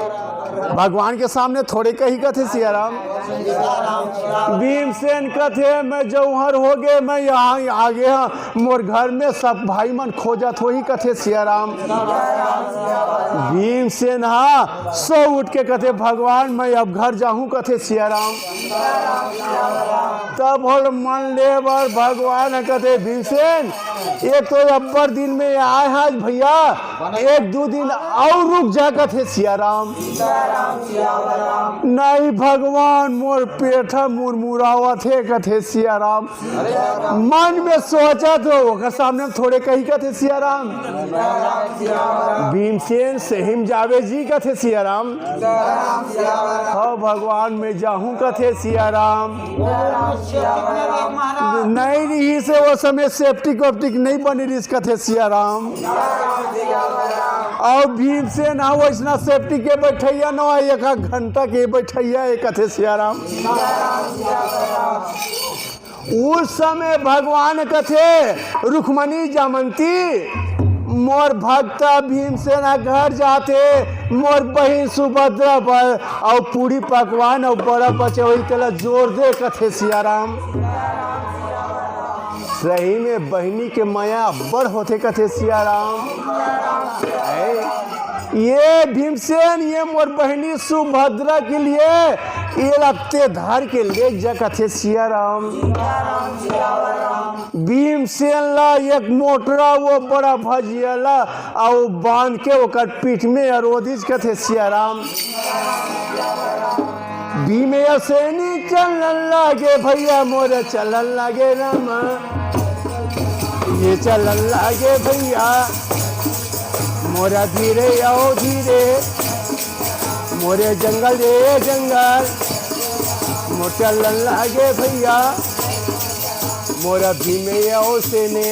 भगवान के सामने थोड़े कही कथे सियाराम। भीमसेन कथे, "मैं जौहर हो गे, मैं यहाँ आगे हूँ, मोर घर में सब भाई मन खोजत होही," कथे सियाराम। भीमसेन ह सो उठ के कथे, "भगवान, मैं अब घर जाहूँ," कथे सियाराम। तब होल मन ले बर भगवान ह कथे, "भीमसेन, एक तो अब्बड़ दिन में आए हस भैया, एक दू दिन अउ रुक जा," कथे सियाराम। "नहीं भगवान, मोर पेट ह मुरमुरावत हे," कथे सियाराम। मन में सोचत हो, ओकर सामने थोड़े कही कथे सियाराम। भीमसेन सही म जावे जी कथे सियाराम। "हव भगवान, मैं जाहूँ," कथे सियाराम। नहीं रहिस हे वो समय सेप्टिक वेप्टिक नहीं बने रहिस कथे सियाराम। अउ भीमसेन ह वैसना सेप्टिक के बैठइया न, एक आध घंटा के बैठइया हे कथे सियाराम। उस समय भगवान कथे, "रुक्मणी जामंती, मोर भक्ता भीमसेन ह घर जाथे, मोर बहिन सुभद्रा बर अउ पूड़ी पकवान अउ बड़ा पचौरी तेला जोर दे कथे सियाराम। सही में बहिनी के मया अब्बड़ होथे कथे सियाराम। ए, ये भीमसेन, ये मोर बहिनी सुभद्रा के लिए ये लत्ते धार के ले जा कथे सियाराम। भीमसेन ला एक मोटरा वो बड़ा भजिया ला अउ बांध के ओकर पीठ में अरोधिस कथे सियाराम। भीमे असेनी चलन लागे भैया मोरे चलन लागे रामा। ये चलन लागे भैया मोरा धीरे आओ धीरे। मोरे जंगल रे जंगल मोर चलन लागे भैया। मोरा भीमे आओ सेने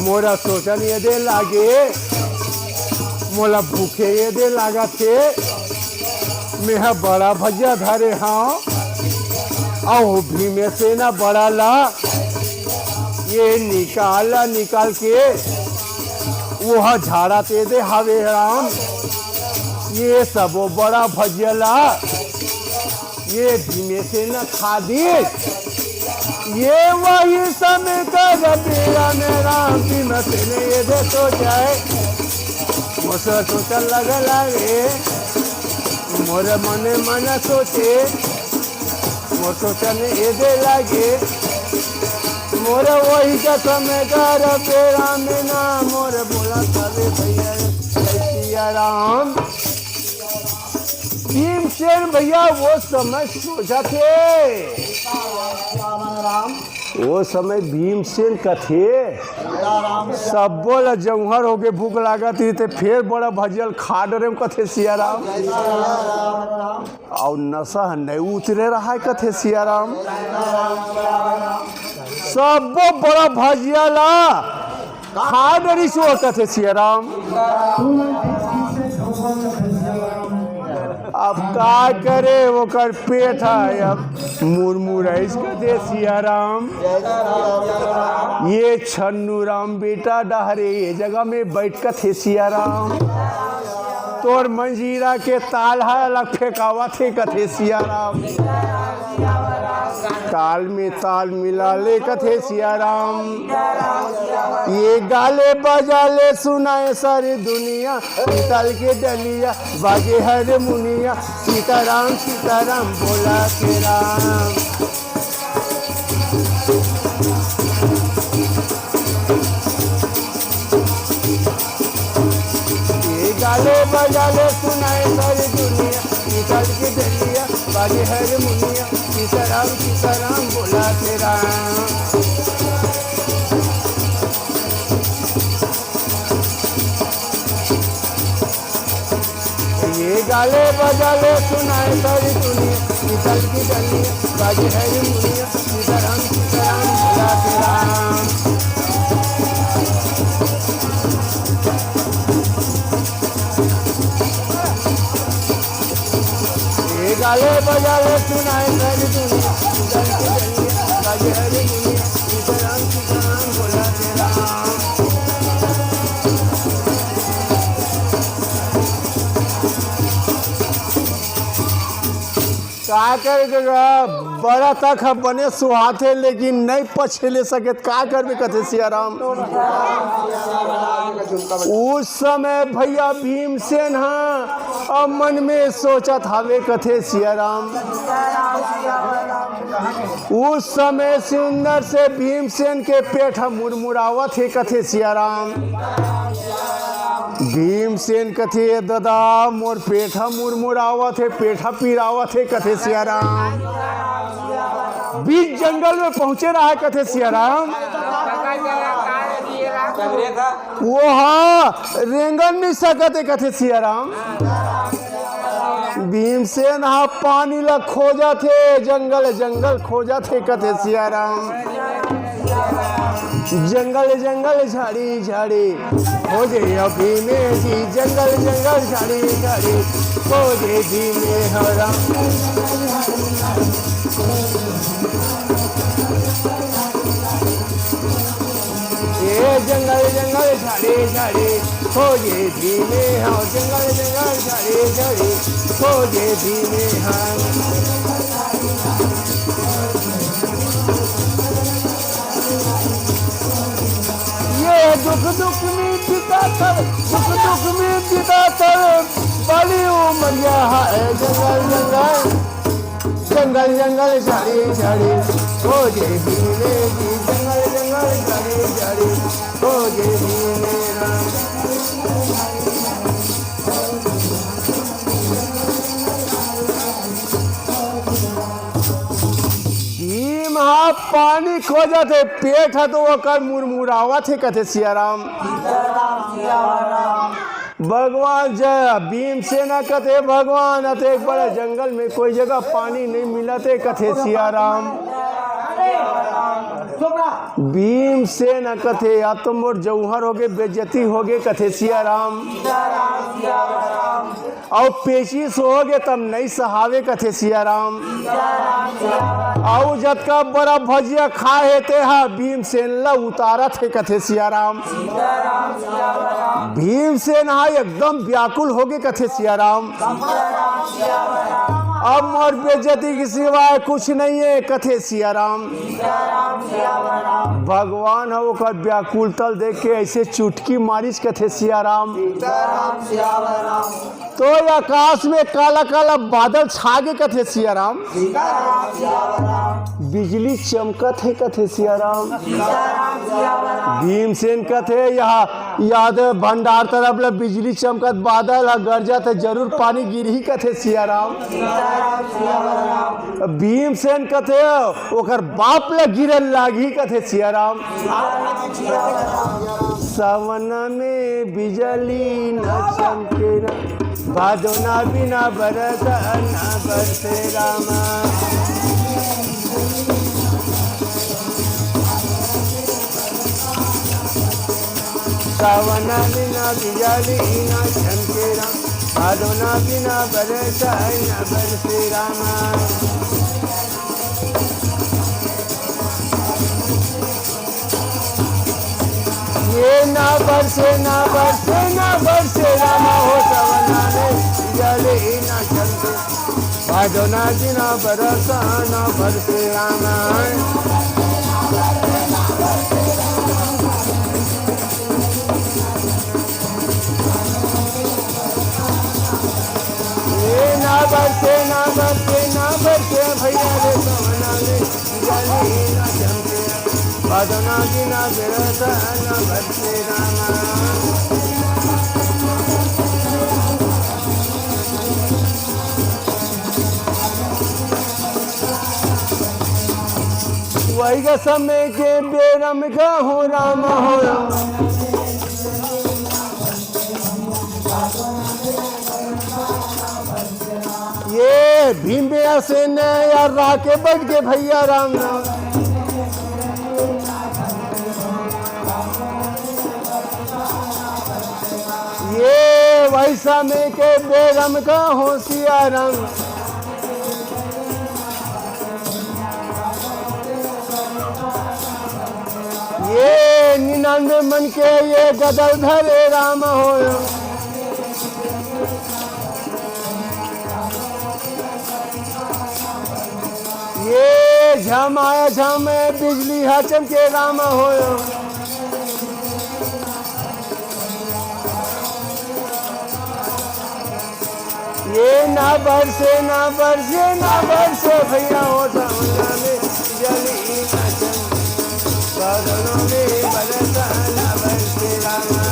मोरा सोचन ये दे लागे। मोला भूखे ये दे लागत हे। मेहा बड़ा भजिया धरे हंव अउ भीमे सेना बड़ा ला ये निकाल ला निकाल के ओहा झाड़ा ते दे हावे राम। ये सबो बड़ा भजिया ला ये भीमे सेना खा दिस। ये वही समय का रबीरा में राम भीमे सेने ये दे तो जाए। मोर सोचन लगला रे मोर मने मन सोचे। मोर सोचन ये दे लागे। मोर वही का समय का रबीरा में ना मोर बोला तबे भैया सियाराम। भीमसेन भैया वो समय सोचत हे। वो समय भीमसेन कथे सब्बो ला जौहर होके भूख लागत रही ते फेर बड़ा भजिया ल खा डरेम कथे सियाराम। अउ नशा ह नइ उतरे रहाय कथे सियाराम। सब्बो बड़ा भजिया ला खा डरिस वो कथे सियाराम। अब का करे ओकर पेट ह अब मुरमुराइस कथे सियाराम। ये छन्नू राम बेटा डहरे ये जगह में बैठ कथे सियाराम। तोर मंजीरा के ताल ह अलग फेंकावत हे कथे सियाराम। ताल में ताल मिला ले कथे सियाराम। ये गाले बजा ले सुनाए सारी दुनिया पीतल के डलिया बाजे हरमुनिया सीताराम सीताराम बोला के राम। ये गाले बजाले सुनाए सारी दुनिया पीतल के डलिया बाजे हरमुनिया सीताराम सीताराम बोला के राम। ये गाले बजाले सुनाए सारी दुनिया पीतल की डलिया बाजे हरमुनिया सीताराम सीताराम बोला के राम। ये गाले बजाले सुनाए सारी दुनिया पीतल की डलिया बाजे हरमुनिया सीताराम सीताराम बोला के राम। का करबे गा, बड़ा तक ह बने सुहाथे, लेकिन नइ पछेले सके, त का करबे कथे सियाराम। उस समय भैया भीमसेन ह अब मन में सोचत हावे कथे सियाराम। उस समय सुंदर से भीमसेन के पेट ह मुरमुरावत हे कथे सियाराम। भीमसेन कथे, "ए ददा, मोर पेट ह मुरमुरावत हे, पेट ह पिरावत हे," कथे सियाराम। बीच जंगल में पहुंचे रहा कथे सियाराम। वो हा रेंगन नइ सकत हे कथे सियाराम। भीमसेन ह पानी ला खोजत हे, जंगल जंगल खोजत हे कथे सियाराम। जंगल जंगल झाड़ी झाड़ी खोजे अभी में जी, जंगल जंगल झाड़ी झाड़ी खोजे जी में हरा। ये जंगल जंगल झाड़ी झाड़ी खोजे भीमे हव, जंगल जंगल झाड़ी झाड़ी खोजे भीमे हव। ये दुख दुख में बिता कर, दुख दुख में बिता कर बाली उमरिया है। जंगल जंगल, जंगल जंगल झाड़ी झाड़ी खोजे भीमे जी, जंगल जंगल झाड़ी झाड़ी खोजे भीमे राम। भीम हा पानी खोजत हे, पेट ह तो ओकर मुरमुरावत हे, कथे सियाराम। भगवान जय भीमसेन ह कथे, भगवान, अतेक बड़े जंगल में कोई जगह पानी नहीं मिलत हे, कथे सियाराम। भीमसेन ह कथे, अब तो मोर जौहर होगे, बेइज्जती होगे, कथे सियाराम। अउ पेचिस होगे तब नइ सहावे, कथे सियाराम। अउ जतका बड़ा भजिया खाए हे तेहा भीमसेन ल उतारत हे, कथे सियाराम। भीमसेन ह एकदम व्याकुल होगे, कथे सियाराम। अब मोर बेइज्जती के सिवाय कुछ नहीं है, कथे सियाराम। भगवान ह ओकर व्याकुलता ल देख के ऐसे चुटकी मारिस, कथे सियाराम। तो आकाश में काला काला बादल छागे, कथे सियाराम। बिजली चमकत हे, कथे सियाराम। भीमसेन कथे, यहाँ यादव भंडार तरफ ले बिजली चमकत, बादल ह गरजत हे, जरूर पानी गिरही, कथे सियाराम। भीमसेन कथे, ओकर बाप ल गिरन लागही, कथे सियाराम। सावन में बिजली न चमके ना, भादो ना बिना बरस ना बरसे रामा। सावन बिना बिजली ना चमके राम, भादो ना बिना बरस ना बरसे रामा। ये ना बरसे, ना बरसे, ना बरसे, रामा हो सवना में, जले ना चलते। भादो ना बिना बरसा, ना बरसे, रामा। ये ना बरसे, ना बरसे, ना बरसे, भैया रे सवना में, जले ना चलते। भादो ना बिना बरसा, ना बरसे, रामा। वही का समय के बेरा में का हो राम हो। ये भीम बेरा से न यार रहा के बैठ के भैया राम राम। ये वही समय के बेरा में का हो सिया राम। ये निन्यानवे मन के ये गदल धरे राम हो। ये झमाया झम बिजली हा चमके राम हो। ये ना बरसे, ना बरसे, ना बरसे, भैया हो सवना में जली ना चंद। बादलों में बरसा ना बरसे रामा।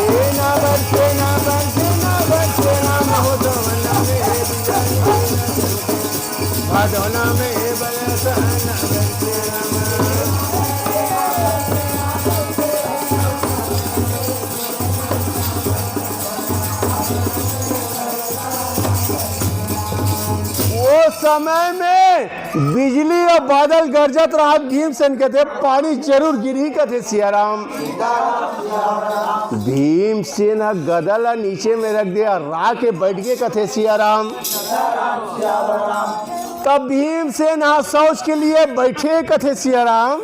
ये ना बरसे, ना बरसे, ना बरसे, राम हो सवना में जली ना चंद। भादोना में बरसाना बरसे रामा। वो समय में बिजली अउ बादल गरजत रहा, भीमसेन कथे, "पानी जरूर गिरही," कथे सियाराम। भीमसेन ह गदा ला नीचे में रख दे, अरा के बैठ गे, कथे सियाराम। तब भीमसेन ह शौच के लिए बैठे, कथे सियाराम।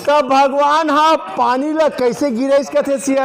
तब भगवान ह पानी ला कैसे गिराइस, कथे सियाराम।